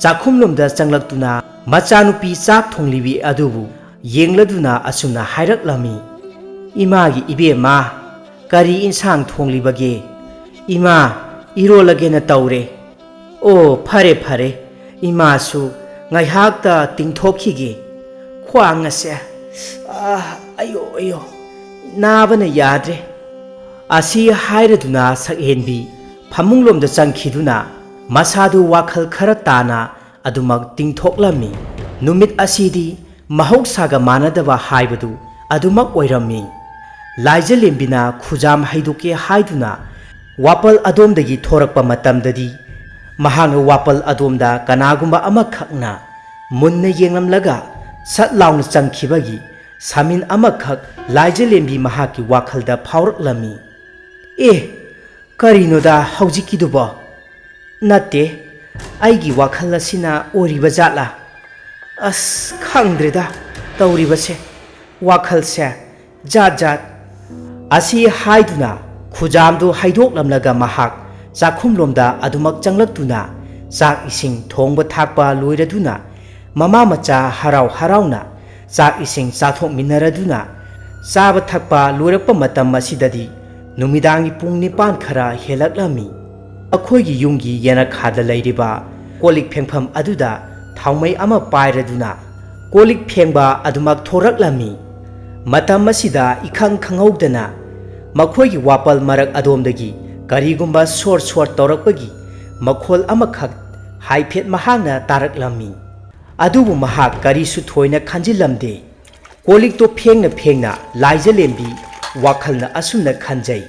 ꯆꯥꯛꯈꯨꯝꯂꯣꯝꯗ ꯆꯪꯂꯛꯇꯨꯅ ꯃꯆꯥꯅꯨꯄꯤ ꯆꯥꯛ ꯊꯣꯡꯂꯤꯕꯤ ꯑꯗꯨꯕꯨ ꯌꯦꯡꯂꯗꯨꯅ ꯑꯁꯨꯝꯅ ꯍꯥꯏꯔꯛꯂꯝꯃꯤ, "ꯏꯃꯥꯒꯤ ꯏꯕꯦꯝꯃ, ꯀꯔꯤ ꯏꯟꯁꯥꯡ ꯊꯣꯡꯂꯤꯕꯒꯦ?" "ꯏꯃꯥ, ꯏꯔꯣꯜꯂꯒꯦꯅ ꯇꯧꯔꯦ꯫" "ꯑꯣ, ꯐꯔꯦ ꯐꯔꯦ, ꯏꯃꯥꯁꯨ ꯉꯥꯏꯍꯥꯛꯇ ꯇꯤꯡꯊꯣꯛꯈꯤꯒꯦ꯫ ꯈ꯭ꯋꯥꯡ ꯑꯁꯦ, ꯑꯥ, ꯑꯌꯣ ꯑꯌꯣ, ꯅꯥꯕꯅ ꯌꯥꯗ꯭ꯔꯦ꯫" ꯑꯁꯤ ꯍꯥꯏꯔꯗꯨꯅ ꯁꯛꯍꯦꯟꯕꯤ ꯐꯃꯨꯡꯂꯣꯝꯗ ꯆꯪꯈꯤꯗꯨꯅ ꯃꯁꯥꯗꯨ ꯋꯥꯈꯜ ꯈꯔ ꯇꯥꯅ ꯑꯗꯨꯃꯛ ꯇꯤꯡꯊꯣꯛꯂꯝꯃꯤ꯫ ꯅꯨꯃꯤꯠ ꯑꯁꯤꯗꯤ ꯃꯍꯧꯁꯥꯒ ꯃꯥꯟꯅꯗꯕ ꯍꯥꯏꯕꯗꯨ ꯑꯗꯨꯃꯛ ꯑꯣꯏꯔꯝꯃꯤ꯫ ꯂꯥꯏꯖꯂꯦꯝꯕꯤꯅ ꯈꯨꯖꯥꯝ ꯍꯩꯗꯣꯛꯀꯦ ꯍꯥꯏꯗꯨꯅ ꯋꯥꯄꯜ ꯑꯗꯣꯝꯗꯒꯤ ꯊꯣꯔꯛꯄ ꯃꯇꯝꯗꯗꯤ ꯃꯍꯥꯛꯅ ꯋꯥꯄꯜ ꯑꯗꯣꯝꯗ ꯀꯅꯥꯒꯨꯝꯕ ꯑꯃꯈꯛꯅ ꯃꯨꯟꯅ ꯌꯦꯡꯂꯝꯂꯒ ꯁꯠ ꯂꯥꯎꯅ ꯆꯪꯈꯤꯕꯒꯤ ꯁꯥꯃꯤꯟ ꯑꯃꯈꯛ ꯂꯥꯏꯖꯂꯦꯝꯕꯤ ꯃꯍꯥꯛꯀꯤ ꯋꯥꯈꯜꯗ ꯐꯥꯎꯔꯛꯂꯝꯃꯤ꯫ "ꯑꯦ, ꯀꯔꯤꯅꯣꯗ ꯍꯧꯖꯤꯛꯀꯤꯗꯨꯕꯣ? ꯅꯠꯇꯦ, ꯑꯩꯒꯤ ꯋꯥꯈꯜ ꯑꯁꯤꯅ ꯑꯣꯏꯔꯤꯕ ꯖꯥꯠꯂꯥ? ꯑꯁ, ꯈꯪꯗ꯭ꯔꯦꯗ ꯇꯧꯔꯤꯕꯁꯦ꯫ ꯋꯥꯈꯜꯁꯦ ꯖꯥꯠ ꯖꯥꯠ꯫ ꯑꯁꯤ ꯍꯥꯏꯗꯨꯅ ꯈꯨꯖꯥꯝꯗꯨ ꯍꯩꯗꯣꯛꯂꯝꯂꯒ ꯃꯍꯥꯛ ꯆꯥꯛꯈꯨꯝꯂꯣꯝꯗ ꯑꯗꯨꯃꯛ ꯆꯪꯂꯛꯇꯨꯅ ꯆꯥꯛ ꯏꯁꯤꯡ ꯊꯣꯡꯕ ꯊꯥꯛꯄ ꯂꯣꯏꯔꯗꯨꯅ ꯃꯃꯥ ꯃꯆꯥ ꯍꯔꯥꯎ ꯍꯔꯥꯎꯅ ꯆꯥꯛ ꯏꯁꯤꯡ ꯆꯥꯊꯣꯛꯃꯤꯟꯅꯔꯗꯨꯅ ꯆꯥꯕ ꯊꯛꯄ ꯂꯣꯏꯔꯛꯄ ꯃꯇꯝ ꯑꯁꯤꯗꯗꯤ ꯅꯨꯃꯤꯗꯥꯡꯒꯤ ꯄꯨꯡ ꯅꯤꯄꯥꯟ ꯈꯔ ꯍꯦꯜꯂꯛꯂꯝꯃꯤ꯫ ꯑꯩꯈꯣꯏꯒꯤ ꯌꯨꯝꯒꯤ ꯌꯦꯅꯈꯥꯗ ꯂꯩꯔꯤꯕ ꯀꯣꯜꯂꯤꯛ ꯐꯦꯡꯐꯝ ꯑꯗꯨꯗ ꯊꯥꯎꯃꯩ ꯑꯃ ꯄꯥꯏꯔꯗꯨꯅ ꯀꯣꯜꯂꯤꯛ ꯐꯦꯡꯕ ꯑꯗꯨꯃꯛ ꯊꯣꯔꯛꯂꯝꯃꯤ꯫ ꯃꯇꯝ ꯑꯁꯤꯗ ꯏꯈꯪ ꯈꯪꯍꯧꯗꯅ ꯃꯈꯣꯏꯒꯤ ꯋꯥꯄꯜ ꯃꯔꯛ ꯑꯗꯣꯝꯗꯒꯤ ꯀꯔꯤꯒꯨꯝꯕ ꯁꯣꯔ ꯁꯣꯔ ꯇꯧꯔꯛꯄꯒꯤ ꯃꯈꯣꯜ ꯑꯃꯈꯛ ꯍꯥꯏꯐꯦꯠ ꯃꯍꯥꯛꯅ ꯇꯥꯔꯛꯂꯝꯃꯤ꯫ ꯑꯗꯨꯕꯨ ꯃꯍꯥꯛ ꯀꯔꯤꯁꯨ ꯊꯣꯏꯅ ꯈꯟꯖꯤꯜꯂꯝꯗꯦ꯫ ꯀꯣꯜꯂꯤꯛꯇꯣ ꯐꯦꯡꯅ ꯐꯦꯡꯅ ꯂꯥꯏꯖꯂꯦꯝꯕꯤ ꯋꯥꯈꯜꯅ ꯑꯁꯨꯝꯅ ꯈꯟꯖꯩ,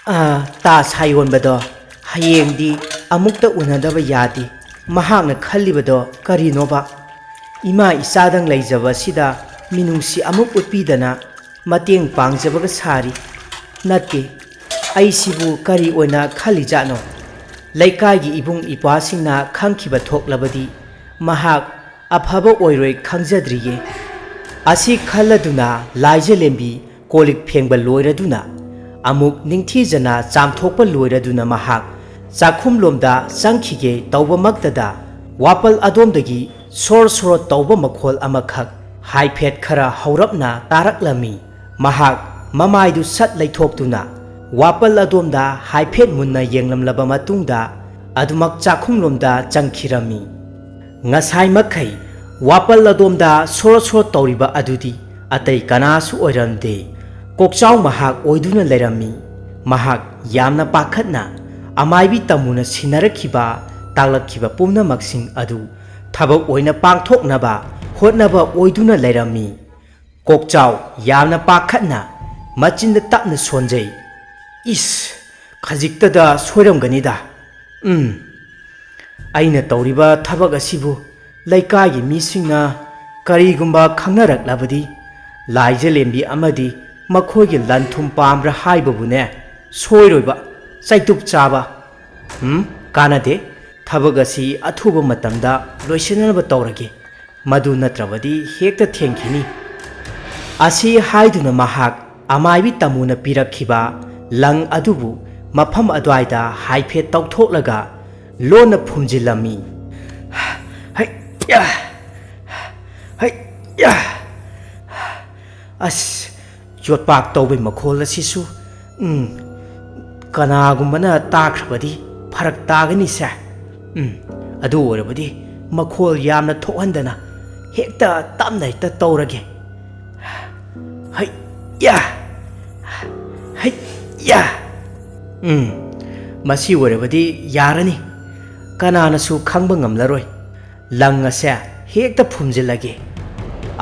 "ꯑꯥ, ꯇꯥ ꯁꯥꯌꯣꯟꯕꯗꯣ ꯍꯌꯦꯡꯗꯤ ꯑꯃꯨꯛꯇ ꯎꯅꯗꯕ ꯌꯥꯗꯦ꯫ ꯃꯍꯥꯛꯅ ꯈꯜꯂꯤꯕꯗꯣ ꯀꯔꯤꯅꯣꯕ? ꯏꯃꯥ ꯏꯆꯥꯗꯪ ꯂꯩꯖꯕ ꯑꯁꯤꯗ ꯃꯤꯅꯨꯡꯁꯤ ꯑꯃꯨꯛ ꯎꯠꯄꯤꯗꯅ ꯃꯇꯦꯡ ꯄꯥꯡꯖꯕꯒ ꯁꯥꯔꯤ꯫ ꯅꯠꯇꯦ, ꯑꯩꯁꯤꯕꯨ ꯀꯔꯤ ꯑꯣꯏꯅ ꯈꯜꯂꯤꯖꯥꯠꯅꯣ? ꯂꯩꯀꯥꯏꯒꯤ ꯏꯕꯨꯡ ꯏꯄ꯭ꯋꯥꯁꯤꯡꯅ ꯈꯪꯈꯤꯕ ꯊꯣꯛꯂꯕꯗꯤ ꯃꯍꯥꯛ ꯑꯐꯕ ꯑꯣꯏꯔꯣꯏ ꯈꯪꯖꯗ꯭ꯔꯤꯌꯦ꯫" ꯑꯁꯤ ꯈꯜꯂꯗꯨꯅ ꯂꯥꯏꯖꯂꯦꯝꯕꯤ ꯀꯣꯜꯂꯤꯛ ꯐꯦꯡꯕ ꯂꯣꯏꯔꯗꯨꯅ ꯑꯃꯨꯛ ꯅꯤꯡꯊꯤꯖꯅ ꯆꯥꯝꯊꯣꯛꯄ ꯂꯣꯏꯔꯗꯨꯅ ꯃꯍꯥꯛ ꯆꯥꯛꯈꯨꯝꯂꯣꯝꯗ ꯆꯪꯈꯤꯒꯦ ꯇꯧꯕꯃꯛꯇꯗ ꯋꯥꯄꯜ ꯑꯗꯣꯝꯗꯒꯤ ꯁꯣꯔ ꯁꯣꯔ ꯇꯧꯕ ꯃꯈꯣꯜ ꯑꯃꯈꯛ ꯍꯥꯏꯐꯦꯠ ꯈꯔ ꯍꯧꯔꯞꯅ ꯇꯥꯔꯛꯂꯝꯃꯤ꯫ ꯃꯍꯥꯛ ꯃꯃꯥꯏꯗꯨ ꯁꯠ ꯂꯩꯊꯣꯛꯇꯨꯅ ꯋꯥꯄꯜ ꯑꯗꯣꯝꯗ ꯍꯥꯏꯐꯦꯠ ꯃꯨꯟꯅ ꯌꯦꯡꯂꯝꯂꯕ ꯃꯇꯨꯡꯗ ꯑꯗꯨꯃꯛ ꯆꯥꯛꯈꯨꯝꯂꯣꯝꯗ ꯆꯪꯈꯤꯔꯝꯃꯤ꯫ ꯉꯁꯥꯏ ꯃꯈꯩ ꯋꯥꯄꯜ ꯑꯗꯣꯝꯗ ꯁꯣꯔꯣ ꯁꯣꯔꯣ ꯇꯧꯔꯤꯕ ꯑꯗꯨꯗꯤ ꯑꯇꯩ ꯀꯅꯥꯁꯨ ꯑꯣꯏꯔꯝꯗꯦ꯫ ꯀꯣꯛꯆꯥꯎ ꯃꯍꯥꯛ ꯑꯣꯏꯗꯨꯅ ꯂꯩꯔꯝꯃꯤ꯫ ꯃꯍꯥꯛ ꯌꯥꯝꯅ ꯄꯥꯈꯠꯅ ꯑꯃꯥꯏꯕꯤ ꯇꯥꯃꯨꯅ ꯁꯤꯟꯅꯔꯛꯈꯤꯕ, ꯇꯥꯛꯂꯛꯈꯤꯕ ꯄꯨꯝꯅꯃꯛꯁꯤꯡ ꯑꯗꯨ ꯊꯕꯛ ꯑꯣꯏꯅ ꯄꯥꯡꯊꯣꯛꯅꯕ ꯍꯣꯠꯅꯕ ꯑꯣꯏꯗꯨꯅ ꯂꯩꯔꯝꯃꯤ꯫ ꯀꯣꯛꯆꯥꯎ ꯌꯥꯝꯅ ꯄꯥꯈꯠꯅ ꯃꯆꯤꯟꯗ ꯇꯞꯅ ꯁꯣꯟꯖꯩ, "ꯏꯁ, ꯈꯖꯤꯛꯇꯗ ꯁꯣꯏꯔꯝꯒꯅꯤꯗ꯫ ꯎꯝ, ꯑꯩꯅ ꯇꯧꯔꯤꯕ ꯊꯕꯛ ꯑꯁꯤꯕꯨ ꯂꯩꯀꯥꯏꯒꯤ ꯃꯤꯁꯤꯡꯅ ꯀꯔꯤꯒꯨꯝꯕ ꯈꯪꯅꯔꯛꯂꯕꯗꯤ ꯂꯥꯏꯖꯂꯦꯝꯕꯤ ꯑꯃꯗꯤ ꯃꯈꯣꯏꯒꯤ ꯂꯟ ꯊꯨꯝ ꯄꯥꯝꯕ꯭ꯔꯥ ꯍꯥꯏꯕꯕꯨꯅꯦ ꯁꯣꯏꯔꯣꯏꯕ, ꯆꯩꯇꯨꯞ ꯆꯥꯕ꯫ ꯎꯝ, ꯀꯥꯟꯅꯗꯦ, ꯊꯕꯛ ꯑꯁꯤ ꯑꯊꯨꯕ ꯃꯇꯝꯗ ꯂꯣꯏꯁꯤꯟꯅꯕ ꯇꯧꯔꯒꯦ, ꯃꯗꯨ ꯅꯠꯇ꯭ꯔꯕꯗꯤ ꯍꯦꯛꯇ ꯊꯦꯡꯈꯤꯅꯤ꯫ ꯑꯁꯤ ꯍꯥꯏꯗꯨꯅ ꯃꯍꯥꯛ ꯑꯃꯥꯏꯕꯤ ꯇꯥꯃꯣꯅ ꯄꯤꯔꯛꯈꯤꯕ ꯂꯪ ꯑꯗꯨꯕꯨ ꯃꯐꯝ ꯑꯗꯨꯋꯥꯏꯗ ꯍꯥꯏꯐꯦꯠ ꯇꯧꯊꯣꯛꯂꯒ ꯂꯣꯟꯅ ꯐꯨꯝꯖꯤꯜꯂꯝꯃꯤ꯫ ꯍꯩ ꯌꯥ! ꯍꯩ ꯌꯥ! ꯑꯁ, ꯌꯣꯠꯄꯥꯛ ꯇꯧꯕꯩ ꯃꯈꯣꯜ ꯑꯁꯤꯁꯨ, ꯎꯝ, ꯀꯅꯥꯒꯨꯝꯕꯅ ꯇꯥꯈ꯭ꯔꯕꯗꯤ ꯐꯔꯛ ꯇꯥꯒꯅꯤꯁꯦ꯫ ꯎꯝ, ꯑꯗꯨ ꯑꯣꯏꯔꯕꯗꯤ ꯃꯈꯣꯜ ꯌꯥꯝꯅ ꯊꯣꯛꯍꯟꯗꯅ ꯍꯦꯛꯇ ꯇꯞꯅ ꯍꯦꯛꯇ ꯇꯧꯔꯒꯦ꯫ ꯍꯩ ꯌꯥ! ꯍꯩ ꯌꯥ! ꯎꯝ, ꯃꯁꯤ ꯑꯣꯏꯔꯕꯗꯤ ꯌꯥꯔꯅꯤ꯫ ꯀꯅꯥꯅꯁꯨ ꯈꯪꯕ ꯉꯝꯂꯔꯣꯏ꯫ ꯂꯪ ꯑꯁꯦ ꯍꯦꯛꯇ ꯐꯨꯝꯖꯤꯜꯂꯒꯦ꯫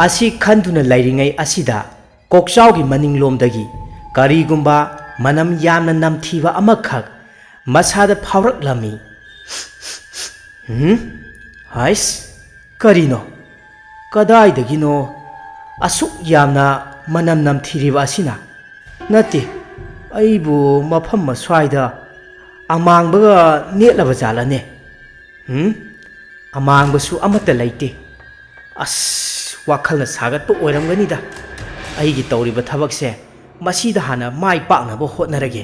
ꯑꯁꯤ ꯈꯟꯗꯨꯅ ꯂꯩꯔꯤꯉꯩ ꯑꯁꯤꯗ ꯀꯣꯛꯆꯥꯎꯒꯤ ꯃꯅꯤꯡꯂꯣꯝꯗꯒꯤ ꯀꯔꯤꯒꯨꯝꯕ ꯃꯅꯝ ꯌꯥꯝꯅ ꯅꯝꯊꯤꯕ ꯑꯃꯈꯛ ꯃꯁꯥꯗ ꯐꯥꯎꯔꯛꯂꯝꯃꯤ꯫ ꯍꯨꯝ? ꯍꯥꯏꯁ, ꯀꯔꯤꯅꯣ? ꯀꯗꯥꯏꯗꯒꯤꯅꯣ ꯑꯁꯨꯛ ꯌꯥꯝꯅ ꯃꯅꯝ ꯅꯝꯊꯤꯔꯤꯕ ꯑꯁꯤꯅ? ꯅꯠꯇꯦ, ꯑꯩꯕꯨ ꯃꯐꯝ ꯑꯁ꯭ꯋꯥꯏꯗ ꯑꯃꯥꯡꯕꯒ ꯅꯦꯠꯂꯕ ꯖꯥꯠꯂꯅꯦ? ꯍꯨꯝ? ꯑꯃꯥꯡꯕꯁꯨ ꯑꯃꯠꯇ ꯂꯩꯇꯦ꯫ ꯑꯁ, ꯋꯥꯈꯜꯅ ꯁꯥꯒꯠꯄ ꯑꯣꯏꯔꯝꯒꯅꯤꯗ꯫ ꯑꯩꯒꯤ ꯇꯧꯔꯤꯕ ꯊꯕꯛꯁꯦ ꯃꯁꯤꯗ ꯍꯥꯟꯅ ꯃꯥꯏ ꯄꯥꯛꯅꯕ ꯍꯣꯠꯅꯔꯒꯦ꯫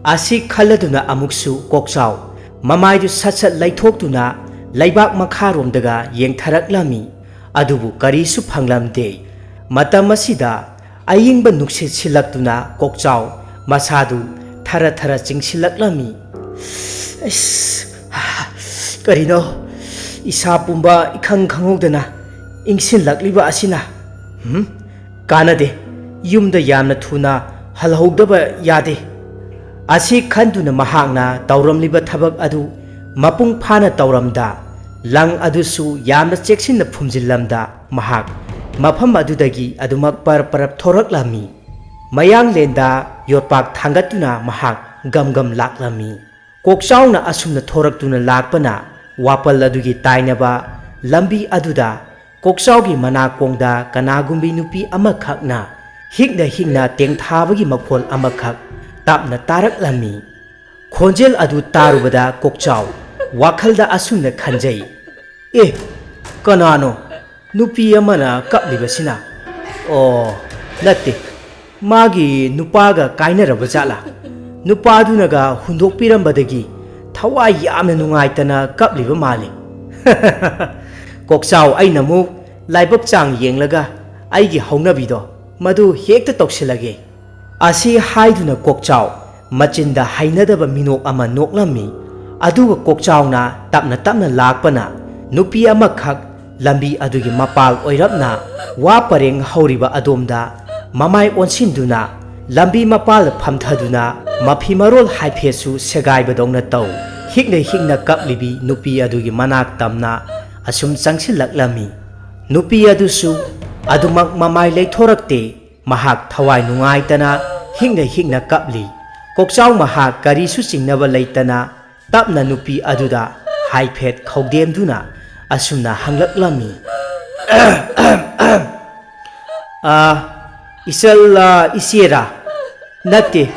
ꯑꯁꯤ ꯈꯜꯂꯗꯨꯅ ꯑꯃꯨꯛꯁꯨ ꯀꯣꯛꯆꯥꯎ ꯃꯃꯥꯏꯗꯨ ꯁꯠ ꯁꯠ ꯂꯩꯊꯣꯛꯇꯨꯅ ꯂꯩꯕꯥꯛ ꯃꯈꯥꯔꯣꯝꯗꯒ ꯌꯦꯡꯊꯔꯛꯂꯝꯃꯤ꯫ ꯑꯗꯨꯕꯨ ꯀꯔꯤꯁꯨ ꯐꯪꯂꯝꯗꯦ꯫ ꯃꯇꯝ ꯑꯁꯤꯗ ꯑꯏꯪꯕ ꯅꯨꯡꯁꯤꯠ ꯁꯤꯜꯂꯛꯇꯨꯅ ꯀꯣꯛꯆꯥꯎ ꯃꯁꯥꯗꯨ ꯊꯔ ꯊꯔ ꯆꯤꯡꯁꯤꯜꯂꯛꯂꯝꯃꯤ꯫ ꯑꯁ, ꯀꯔꯤꯅꯣ? ꯏꯁꯥ ꯄꯨꯝꯕ ꯏꯈꯪ ꯈꯪꯍꯧꯗꯅ ꯏꯪꯁꯤꯜꯂꯛꯂꯤꯕ ꯑꯁꯤꯅ? ꯍꯨꯝ? ꯀꯥꯟꯅꯗꯦ꯫ ꯌꯨꯝꯗ ꯌꯥꯝꯅ ꯊꯨꯅ ꯍꯜꯍꯧꯗꯕ ꯌꯥꯗꯦ꯫ ꯑꯁꯤ ꯈꯟꯗꯨꯅ ꯃꯍꯥꯛꯅ ꯇꯧꯔꯝꯂꯤꯕ ꯊꯕꯛ ꯑꯗꯨ ꯃꯄꯨꯡ ꯐꯥꯅ ꯇꯧꯔꯝꯗ, ꯂꯪ ꯑꯗꯨꯁꯨ ꯌꯥꯝꯅ ꯆꯦꯛꯁꯤꯟꯅ ꯐꯨꯝꯖꯤꯜꯂꯝꯗ, ꯃꯍꯥꯛ ꯃꯐꯝ ꯑꯗꯨꯗꯒꯤ ꯑꯗꯨꯃꯛ ꯄꯔꯞ ꯄꯔꯞ ꯊꯣꯔꯛꯂꯝꯃꯤ꯫ ꯃꯌꯥꯡꯂꯦꯟꯗ ꯌꯣꯠꯄꯥꯛ ꯊꯥꯡꯒꯠꯇꯨꯅ ꯃꯍꯥꯛ ꯒꯝ ꯒꯝ ꯂꯥꯛꯂꯝꯃꯤ꯫ ꯀꯣꯛꯆꯥꯎꯅ ꯑꯁꯨꯝꯅ ꯊꯣꯔꯛꯇꯨꯅ ꯂꯥꯛꯄꯅ ꯋꯥꯄꯜ ꯑꯗꯨꯒꯤ ꯇꯥꯏꯅꯕ ꯂꯝꯕꯤ ꯑꯗꯨꯗ ꯀꯣꯛꯆꯥꯎꯒꯤ ꯃꯅꯥꯀꯣꯡꯗ ꯀꯅꯥꯒꯨꯝꯕꯤ ꯅꯨꯄꯤ ꯑꯃꯈꯛꯅ ꯍꯤꯛꯅ ꯍꯤꯛꯅ ꯇꯦꯡꯊꯥꯕꯒꯤ ꯃꯈꯣꯜ ꯑꯃꯈꯛ ꯇꯞꯅ ꯇꯥꯔꯛꯂꯝꯃꯤ꯫ ꯈꯣꯟꯖꯦꯜ ꯑꯗꯨ ꯇꯥꯔꯨꯕꯗ ꯀꯣꯛꯆꯥꯎ ꯋꯥꯈꯜꯗ ꯑꯁꯨꯝꯅ ꯈꯟꯖꯩ, "ꯑꯦ, ꯀꯅꯥꯅꯣ ꯅꯨꯄꯤ ꯑꯃꯅ ꯀꯞꯂꯤꯕꯁꯤꯅ? ꯑꯣ, ꯅꯠꯇꯦ, ꯃꯥꯒꯤ ꯅꯨꯄꯥꯒ ꯀꯥꯏꯅꯔꯕ ꯖꯥꯠꯂꯥ? ꯅꯨꯄꯥꯗꯨꯅꯒ ꯍꯨꯟꯗꯣꯛꯄꯤꯔꯝꯕꯗꯒꯤ ꯊꯋꯥꯏ ꯌꯥꯝꯅ ꯅꯨꯡꯉꯥꯏꯇꯅ ꯀꯞꯂꯤꯕ ꯃꯥꯜꯂꯤ꯫" ꯀꯣꯛꯆꯥꯎ ꯑꯩꯅ ꯑꯃꯨꯛ ꯂꯥꯏꯕꯛ ꯆꯥꯡ ꯌꯦꯡꯂꯒ ꯑꯩꯒꯤ ꯍꯧꯅꯕꯤꯗꯣ ꯃꯗꯨ ꯍꯦꯛꯇ ꯇꯧꯁꯤꯜꯂꯒꯦ꯫ ꯑꯁꯤ ꯍꯥꯏꯗꯨꯅ ꯀꯣꯛꯆꯥꯎ ꯃꯆꯤꯟꯗ ꯍꯩꯅꯗꯕ ꯃꯤꯅꯣꯛ ꯑꯃ ꯅꯣꯛꯂꯝꯃꯤ꯫ ꯑꯗꯨꯒ ꯀꯣꯛꯆꯥꯎꯅ ꯇꯞꯅ ꯇꯞꯅ ꯂꯥꯛꯄꯅ ꯅꯨꯄꯤ ꯑꯃꯈꯛ ꯂꯝꯕꯤ ꯑꯗꯨꯒꯤ ꯃꯄꯥꯜ ꯑꯣꯏꯔꯞꯅ ꯋꯥ ꯄꯔꯦꯡ ꯍꯧꯔꯤꯕ ꯑꯗꯣꯝꯗ ꯃꯃꯥꯏ ꯑꯣꯟꯁꯤꯟꯗꯨꯅ ꯂꯝꯕꯤ ꯃꯄꯥꯜ ꯐꯝꯊꯗꯨꯅ ꯃꯐꯤ ꯃꯔꯣꯜ ꯍꯥꯏꯐꯦꯠꯁꯨ ꯁꯦꯒꯥꯏꯕꯗꯧꯅ ꯇꯧ ꯍꯤꯛꯅ ꯍꯤꯛꯅ ꯀꯞꯂꯤꯕꯤ ꯅꯨꯄꯤ ꯑꯗꯨꯒꯤ ꯃꯅꯥꯛ ꯇꯝꯅ ꯑꯁꯨꯝ ꯆꯪꯁꯤꯜꯂꯛꯂꯝꯃꯤ꯫ ꯅꯨꯄꯤ ꯑꯗꯨꯁꯨ ꯑꯗꯨꯃꯛ ꯃꯃꯥꯏ ꯂꯩꯊꯣꯔꯛꯇꯦ꯫ ꯃꯍꯥꯛ ꯊꯋꯥꯏ ꯅꯨꯡꯉꯥꯏꯇꯅ ꯍꯤꯛꯅ ꯍꯤꯛꯅ ꯀꯞꯂꯤ꯫ ꯀꯣꯛꯆꯥꯎ ꯃꯍꯥꯛ ꯀꯔꯤꯁꯨ ꯆꯤꯡꯅꯕ ꯂꯩꯇꯅ ꯇꯞꯅ ꯅꯨꯄꯤ ꯑꯗꯨꯗ ꯍꯥꯏꯐꯦꯠ ꯈꯧꯗꯦꯝꯗꯨꯅ ꯑꯁꯨꯝꯅ ꯍꯪꯂꯛꯂꯝꯃꯤ, "ꯑ, ꯏꯆꯜꯂ, ꯏꯆꯦꯔ? ꯅꯠꯇꯦ,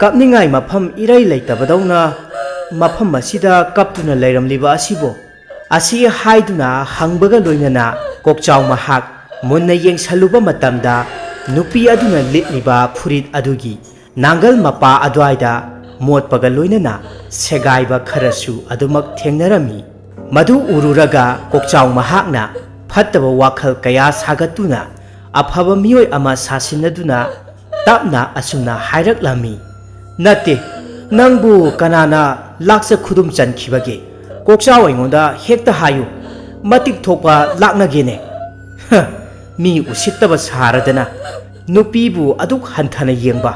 ꯀꯞꯅꯤꯡꯉꯥꯏ ꯃꯐꯝ ꯏꯔꯩ ꯂꯩꯇꯕꯗꯧꯅ ꯃꯐꯝ ꯑꯁꯤꯗ ꯀꯞꯇꯨꯅ ꯂꯩꯔꯝꯂꯤꯕ ꯑꯁꯤꯕꯨ?" ꯑꯁꯤ ꯍꯥꯏꯗꯨꯅ ꯍꯪꯕꯒ ꯂꯣꯏꯅꯅ ꯀꯣꯛꯆꯥꯎ ꯃꯍꯥꯛ ꯃꯨꯟꯅ ꯌꯦꯡꯁꯜꯂꯨꯕ ꯃꯇꯝꯗ ꯅꯨꯄꯤ ꯑꯗꯨꯅ ꯂꯤꯠꯂꯤꯕ ꯐꯨꯔꯤꯠ ꯑꯗꯨꯒꯤ ꯅꯥꯡꯒꯜ ꯃꯄꯥ ꯑꯗꯨꯋꯥꯏꯗ ꯃꯣꯠꯄꯒ ꯂꯣꯏꯅꯅ ꯁꯦꯒꯥꯏꯕ ꯈꯔꯁꯨ ꯑꯗꯨꯃꯛ ꯊꯦꯡꯅꯔꯝꯃꯤ꯫ ꯃꯗꯨ ꯎꯔꯨꯔꯒ ꯀꯣꯛꯆꯥꯎ ꯃꯍꯥꯛꯅ ꯐꯠꯇꯕ ꯋꯥꯈꯜ ꯀꯌꯥ ꯁꯥꯒꯠꯇꯨꯅ ꯑꯐꯕ ꯃꯤꯑꯣꯏ ꯑꯃ ꯁꯥꯁꯤꯟꯅꯗꯨꯅ ꯇꯞꯅ ꯑꯁꯨꯝꯅ ꯍꯥꯏꯔꯛꯂꯝꯃꯤ, "ꯅꯠꯇꯦ, ꯅꯪꯕꯨ ꯀꯅꯥꯅ ꯂꯥꯛꯆ ꯈꯨꯗꯨꯝ ꯆꯟꯈꯤꯕꯒꯦ? ꯀꯣꯛꯆꯥꯎ ꯑꯩꯉꯣꯟꯗ ꯍꯦꯛꯇ ꯍꯥꯏꯌꯨ, ꯃꯇꯤꯛ ꯊꯣꯛꯄ ꯂꯥꯛꯅꯒꯦꯅꯦ꯫" ꯍ, ꯃꯤ ꯎꯁꯤꯠꯇꯕ ꯁꯥꯔꯗꯅ ꯅꯨꯄꯤꯕꯨ ꯑꯗꯨꯛ ꯍꯟꯊꯅ ꯌꯦꯡꯕ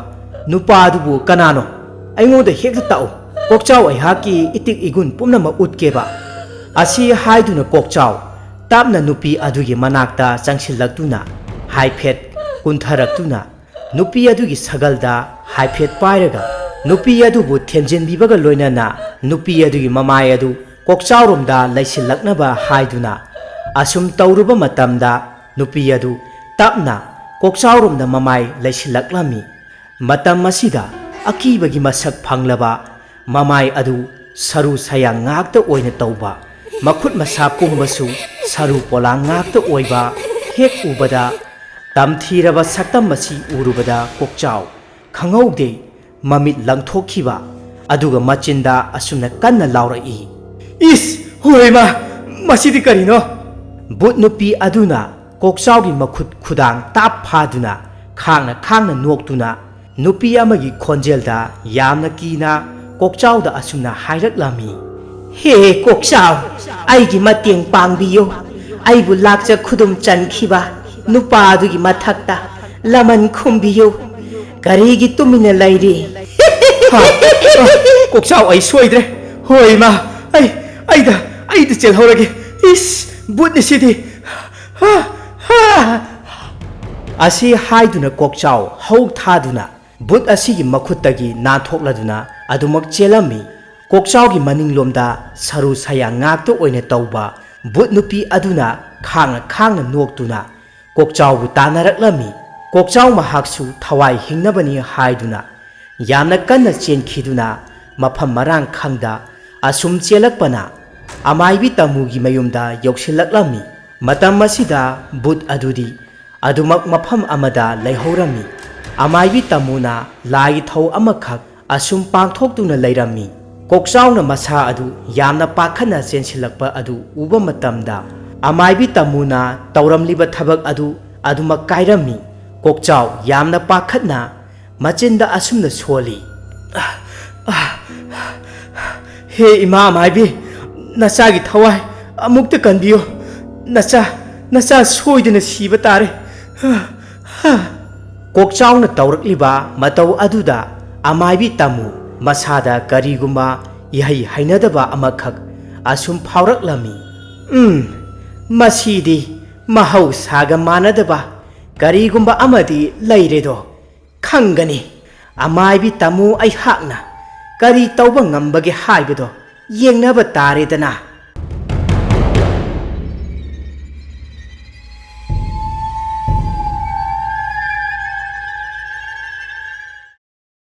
ꯅꯨꯄꯥ ꯑꯗꯨꯕꯨ ꯀꯅꯥꯅꯣ? ꯑꯩꯉꯣꯟꯗ ꯍꯦꯛꯇ ꯇꯥꯛꯎ꯫ ꯀꯣꯛꯆꯥꯎ ꯑꯩꯍꯥꯛꯀꯤ ꯏꯇꯤꯛ ꯏꯒꯨꯟ ꯄꯨꯝꯅꯃꯛ ꯎꯠꯀꯦꯕ꯫ ꯑꯁꯤ ꯍꯥꯏꯗꯨꯅ ꯀꯣꯛꯆꯥꯎ ꯇꯞꯅ ꯅꯨꯄꯤ ꯑꯗꯨꯒꯤ ꯃꯅꯥꯛꯇ ꯆꯪꯁꯤꯜꯂꯛꯇꯨꯅ ꯍꯥꯏꯐꯦꯠ ꯀꯨꯟꯊꯔꯛꯇꯨꯅ ꯅꯨꯄꯤ ꯑꯗꯨꯒꯤ ꯁꯒꯜꯗ ꯍꯥꯏꯐꯦꯠ ꯄꯥꯏꯔꯒ ꯅꯨꯄꯤ ꯑꯗꯨꯕꯨ ꯊꯦꯝꯖꯤꯟꯕꯤꯕꯒ ꯂꯣꯏꯅꯅ ꯅꯨꯄꯤ ꯑꯗꯨꯒꯤ ꯃꯃꯥꯏ ꯑꯗꯨ ꯀꯣꯛꯆꯥꯎꯔꯣꯝꯗ ꯂꯩꯁꯤꯜꯂꯛꯅꯕ ꯍꯥꯏꯗꯨꯅ ꯑꯁꯨꯝ ꯇꯧꯔꯨꯕ ꯃꯇꯝꯗ ꯅꯨꯄꯤ ꯑꯗꯨ ꯇꯞꯅ ꯀꯣꯛꯆꯥꯎꯔꯣꯝꯗ ꯃꯃꯥꯏ ꯂꯩꯁꯤꯜꯂꯛꯂꯝꯃꯤ꯫ ꯃꯇꯝ ꯑꯁꯤꯗ ꯑꯀꯤꯕꯒꯤ ꯃꯁꯛ ꯐꯪꯂꯕ ꯃꯃꯥꯏ ꯑꯗꯨ ꯁꯔꯨ ꯁꯌꯥꯡ ꯉꯥꯛꯇ ꯑꯣꯏꯅ ꯇꯧꯕ, ꯃꯈꯨꯠ ꯃꯁꯥ ꯄꯨꯝꯕꯁꯨ ꯁꯔꯨ ꯄꯣꯂꯥꯡ ꯉꯥꯛꯇ ꯑꯣꯏꯕ ꯍꯦꯛ ꯎꯕꯗ, ꯇꯝꯊꯤꯔꯕ ꯁꯛꯇꯝ ꯑꯁꯤ ꯎꯔꯨꯕꯗ ꯀꯣꯛꯆꯥꯎ ꯈꯪꯍꯧꯗꯦ ꯃꯃꯤꯠ ꯂꯪꯊꯣꯛꯈꯤꯕ, ꯑꯗꯨꯒ ꯃꯆꯤꯟꯗ ꯑꯁꯨꯝꯅ ꯀꯟꯅ ꯂꯥꯎꯔꯛꯏ, "ꯏꯁ! ꯍꯣꯏ ꯃꯥ! ꯃꯁꯤꯗꯤ ꯀꯔꯤꯅꯣ?" ꯕꯨꯠ ꯅꯨꯄꯤ ꯑꯗꯨꯅ ꯀꯣꯛꯆꯥꯎꯒꯤ ꯃꯈꯨꯠ ꯈꯨꯗꯥꯡ ꯇꯥꯞ ꯐꯥꯗꯨꯅ ꯈꯥꯡꯅ ꯈꯥꯡꯅ ꯅꯣꯛꯇꯨꯅ ꯅꯨꯄꯤ ꯑꯃꯒꯤ ꯈꯣꯟꯖꯦꯜꯗ ꯌꯥꯝꯅ ꯀꯤꯅ ꯀꯣꯛꯆꯥꯎꯗ ꯑꯁꯨꯝꯅ ꯍꯥꯏꯔꯛꯂꯝꯃꯤ, "ꯍꯦ ꯀꯣꯛꯆꯥꯎ, ꯑꯩꯒꯤ ꯃꯇꯦꯡ ꯄꯥꯡꯕꯤꯌꯨ꯫ ꯑꯩꯕꯨ ꯂꯥꯛꯆ ꯈꯨꯗꯨꯝ ꯆꯟꯈꯤꯕ ꯅꯨꯄꯥ ꯑꯗꯨꯒꯤ ꯃꯊꯛꯇ ꯂꯃꯟ ꯈꯨꯝꯕꯤꯌꯨ꯫ ꯀꯔꯤꯒꯤ ꯇꯨꯃꯤꯟꯅ ꯂꯩꯔꯤ?" "ꯍꯥ? ꯑ, ꯀꯣꯛꯆꯥꯎ, ꯑꯩ ꯁꯣꯏꯗ꯭ꯔꯦ꯫ ꯍꯣꯏ ꯏꯃꯥ, ꯑꯩ, ꯑꯩꯗ, ꯑꯩꯗ ꯆꯦꯜꯍꯧꯔꯒꯦ꯫ ꯏꯁ, ꯕꯨꯠꯅꯤ ꯁꯤꯗꯤ꯫ ꯍꯥ, ꯍꯥ!" ꯑꯁꯤ ꯍꯥꯏꯗꯨꯅ ꯀꯣꯛꯆꯥꯎ ꯍꯧ ꯊꯥꯗꯨꯅ ꯕꯨꯠ ꯑꯁꯤꯒꯤ ꯃꯈꯨꯠꯇꯒꯤ ꯅꯥꯟꯊꯣꯛꯂꯗꯨꯅ ꯑꯗꯨꯃꯛ ꯆꯦꯜꯂꯝꯃꯤ꯫ ꯀꯣꯛꯆꯥꯎꯒꯤ ꯃꯅꯤꯡꯂꯣꯝꯗ ꯁꯔꯨ ꯁꯌꯥꯡ ꯉꯥꯛꯇ ꯑꯣꯏꯅ ꯇꯧꯕ ꯕꯨꯠ ꯅꯨꯄꯤ ꯑꯗꯨꯅ ꯈꯥꯡꯅ ꯈꯥꯡꯅ ꯅꯣꯛꯇꯨꯅ ꯀꯣꯛꯆꯥꯎꯕꯨ ꯇꯥꯟꯅꯔꯛꯂꯝꯃꯤ꯫ ꯀꯣꯛꯆꯥꯎ ꯃꯍꯥꯛꯁꯨ ꯊꯋꯥꯏ ꯍꯤꯡꯅꯕꯅꯤ ꯍꯥꯏꯗꯨꯅ ꯌꯥꯝꯅ ꯀꯟꯅ ꯆꯦꯟꯈꯤꯗꯨꯅ ꯃꯐꯝ ꯃꯔꯥꯡ ꯈꯪꯗ ꯑꯁꯨꯝ ꯆꯦꯜꯂꯛꯄꯅ ꯑꯃꯥꯏꯕꯤ ꯇꯥꯃꯨꯒꯤ ꯃꯌꯨꯝꯗ ꯌꯧꯁꯤꯜꯂꯛꯂꯝꯃꯤ꯫ ꯃꯇꯝ ꯑꯁꯤꯗ ꯕꯨꯠ ꯑꯗꯨꯗꯤ ꯑꯗꯨꯃꯛ ꯃꯐꯝ ꯑꯃꯗ ꯂꯩꯍꯧꯔꯝꯃꯤ꯫ ꯑꯃꯥꯏꯕꯤ ꯇꯥꯃꯨꯅ ꯂꯥꯏꯒꯤ ꯊꯧ ꯑꯃꯈꯛ ꯑꯁꯨꯝ ꯄꯥꯡꯊꯣꯛꯇꯨꯅ ꯂꯩꯔꯝꯃꯤ꯫ ꯀꯣꯛꯆꯥꯎꯅ ꯃꯁꯥ ꯑꯗꯨ ꯌꯥꯝꯅ ꯄꯥꯈꯠꯅ ꯆꯦꯟꯁꯤꯜꯂꯛꯄ ꯑꯗꯨ ꯎꯕ ꯃꯇꯝꯗ ꯑꯃꯥꯏꯕꯤ ꯇꯥꯃꯨꯅ ꯇꯧꯔꯝꯂꯤꯕ ꯊꯕꯛ ꯑꯗꯨ ꯑꯗꯨꯃꯛ ꯀꯥꯏꯔꯝꯃꯤ꯫ ꯀꯣꯛꯆꯥꯎ ꯌꯥꯝꯅ ꯄꯥꯈꯠꯅ ꯃꯆꯤꯟꯗ ꯑꯁꯨꯝꯅ ꯁꯣꯜꯂꯤ, "ꯍꯦ ꯏꯃꯥ ꯑꯃꯥꯏꯕꯤ, ꯅꯆꯥꯒꯤ ꯊꯋꯥꯏ ꯑꯃꯨꯛꯇ ꯀꯟꯕꯤꯌꯨ꯫ ꯅꯆꯥ, ꯅꯆꯥ ꯁꯣꯏꯗꯅ ꯁꯤꯕ ꯇꯥꯔꯦ꯫" ꯀꯣꯛꯆꯥꯎꯅ ꯇꯧꯔꯛꯂꯤꯕ ꯃꯇꯧ ꯑꯗꯨꯗ ꯑꯃꯥꯏꯕꯤ ꯇꯥꯃꯨ ꯃꯁꯥꯗ ꯀꯔꯤꯒꯨꯝꯕ ꯏꯍꯩ ꯍꯩꯅꯗꯕ ꯑꯃꯈꯛ ꯑꯁꯨꯝ ꯐꯥꯎꯔꯛꯂꯝꯃꯤ꯫ "ꯎꯝ, ꯃꯁꯤꯗꯤ ꯃꯍꯧꯁꯥꯒ ꯃꯥꯟꯅꯗꯕ ꯀꯔꯤꯒꯨꯝꯕ ꯑꯃꯗꯤ ꯂꯩꯔꯦꯗꯣ꯫ ꯈꯪꯒꯅꯤ꯫ ꯑꯃꯥꯏꯕꯤ ꯇꯥꯃꯨ ꯑꯩꯍꯥꯛꯅ ꯀꯔꯤ ꯇꯧꯕ ꯉꯝꯕꯒꯦ ꯍꯥꯏꯕꯗꯣ ꯌꯦꯡꯅꯕ ꯇꯥꯔꯦꯗꯅ꯫"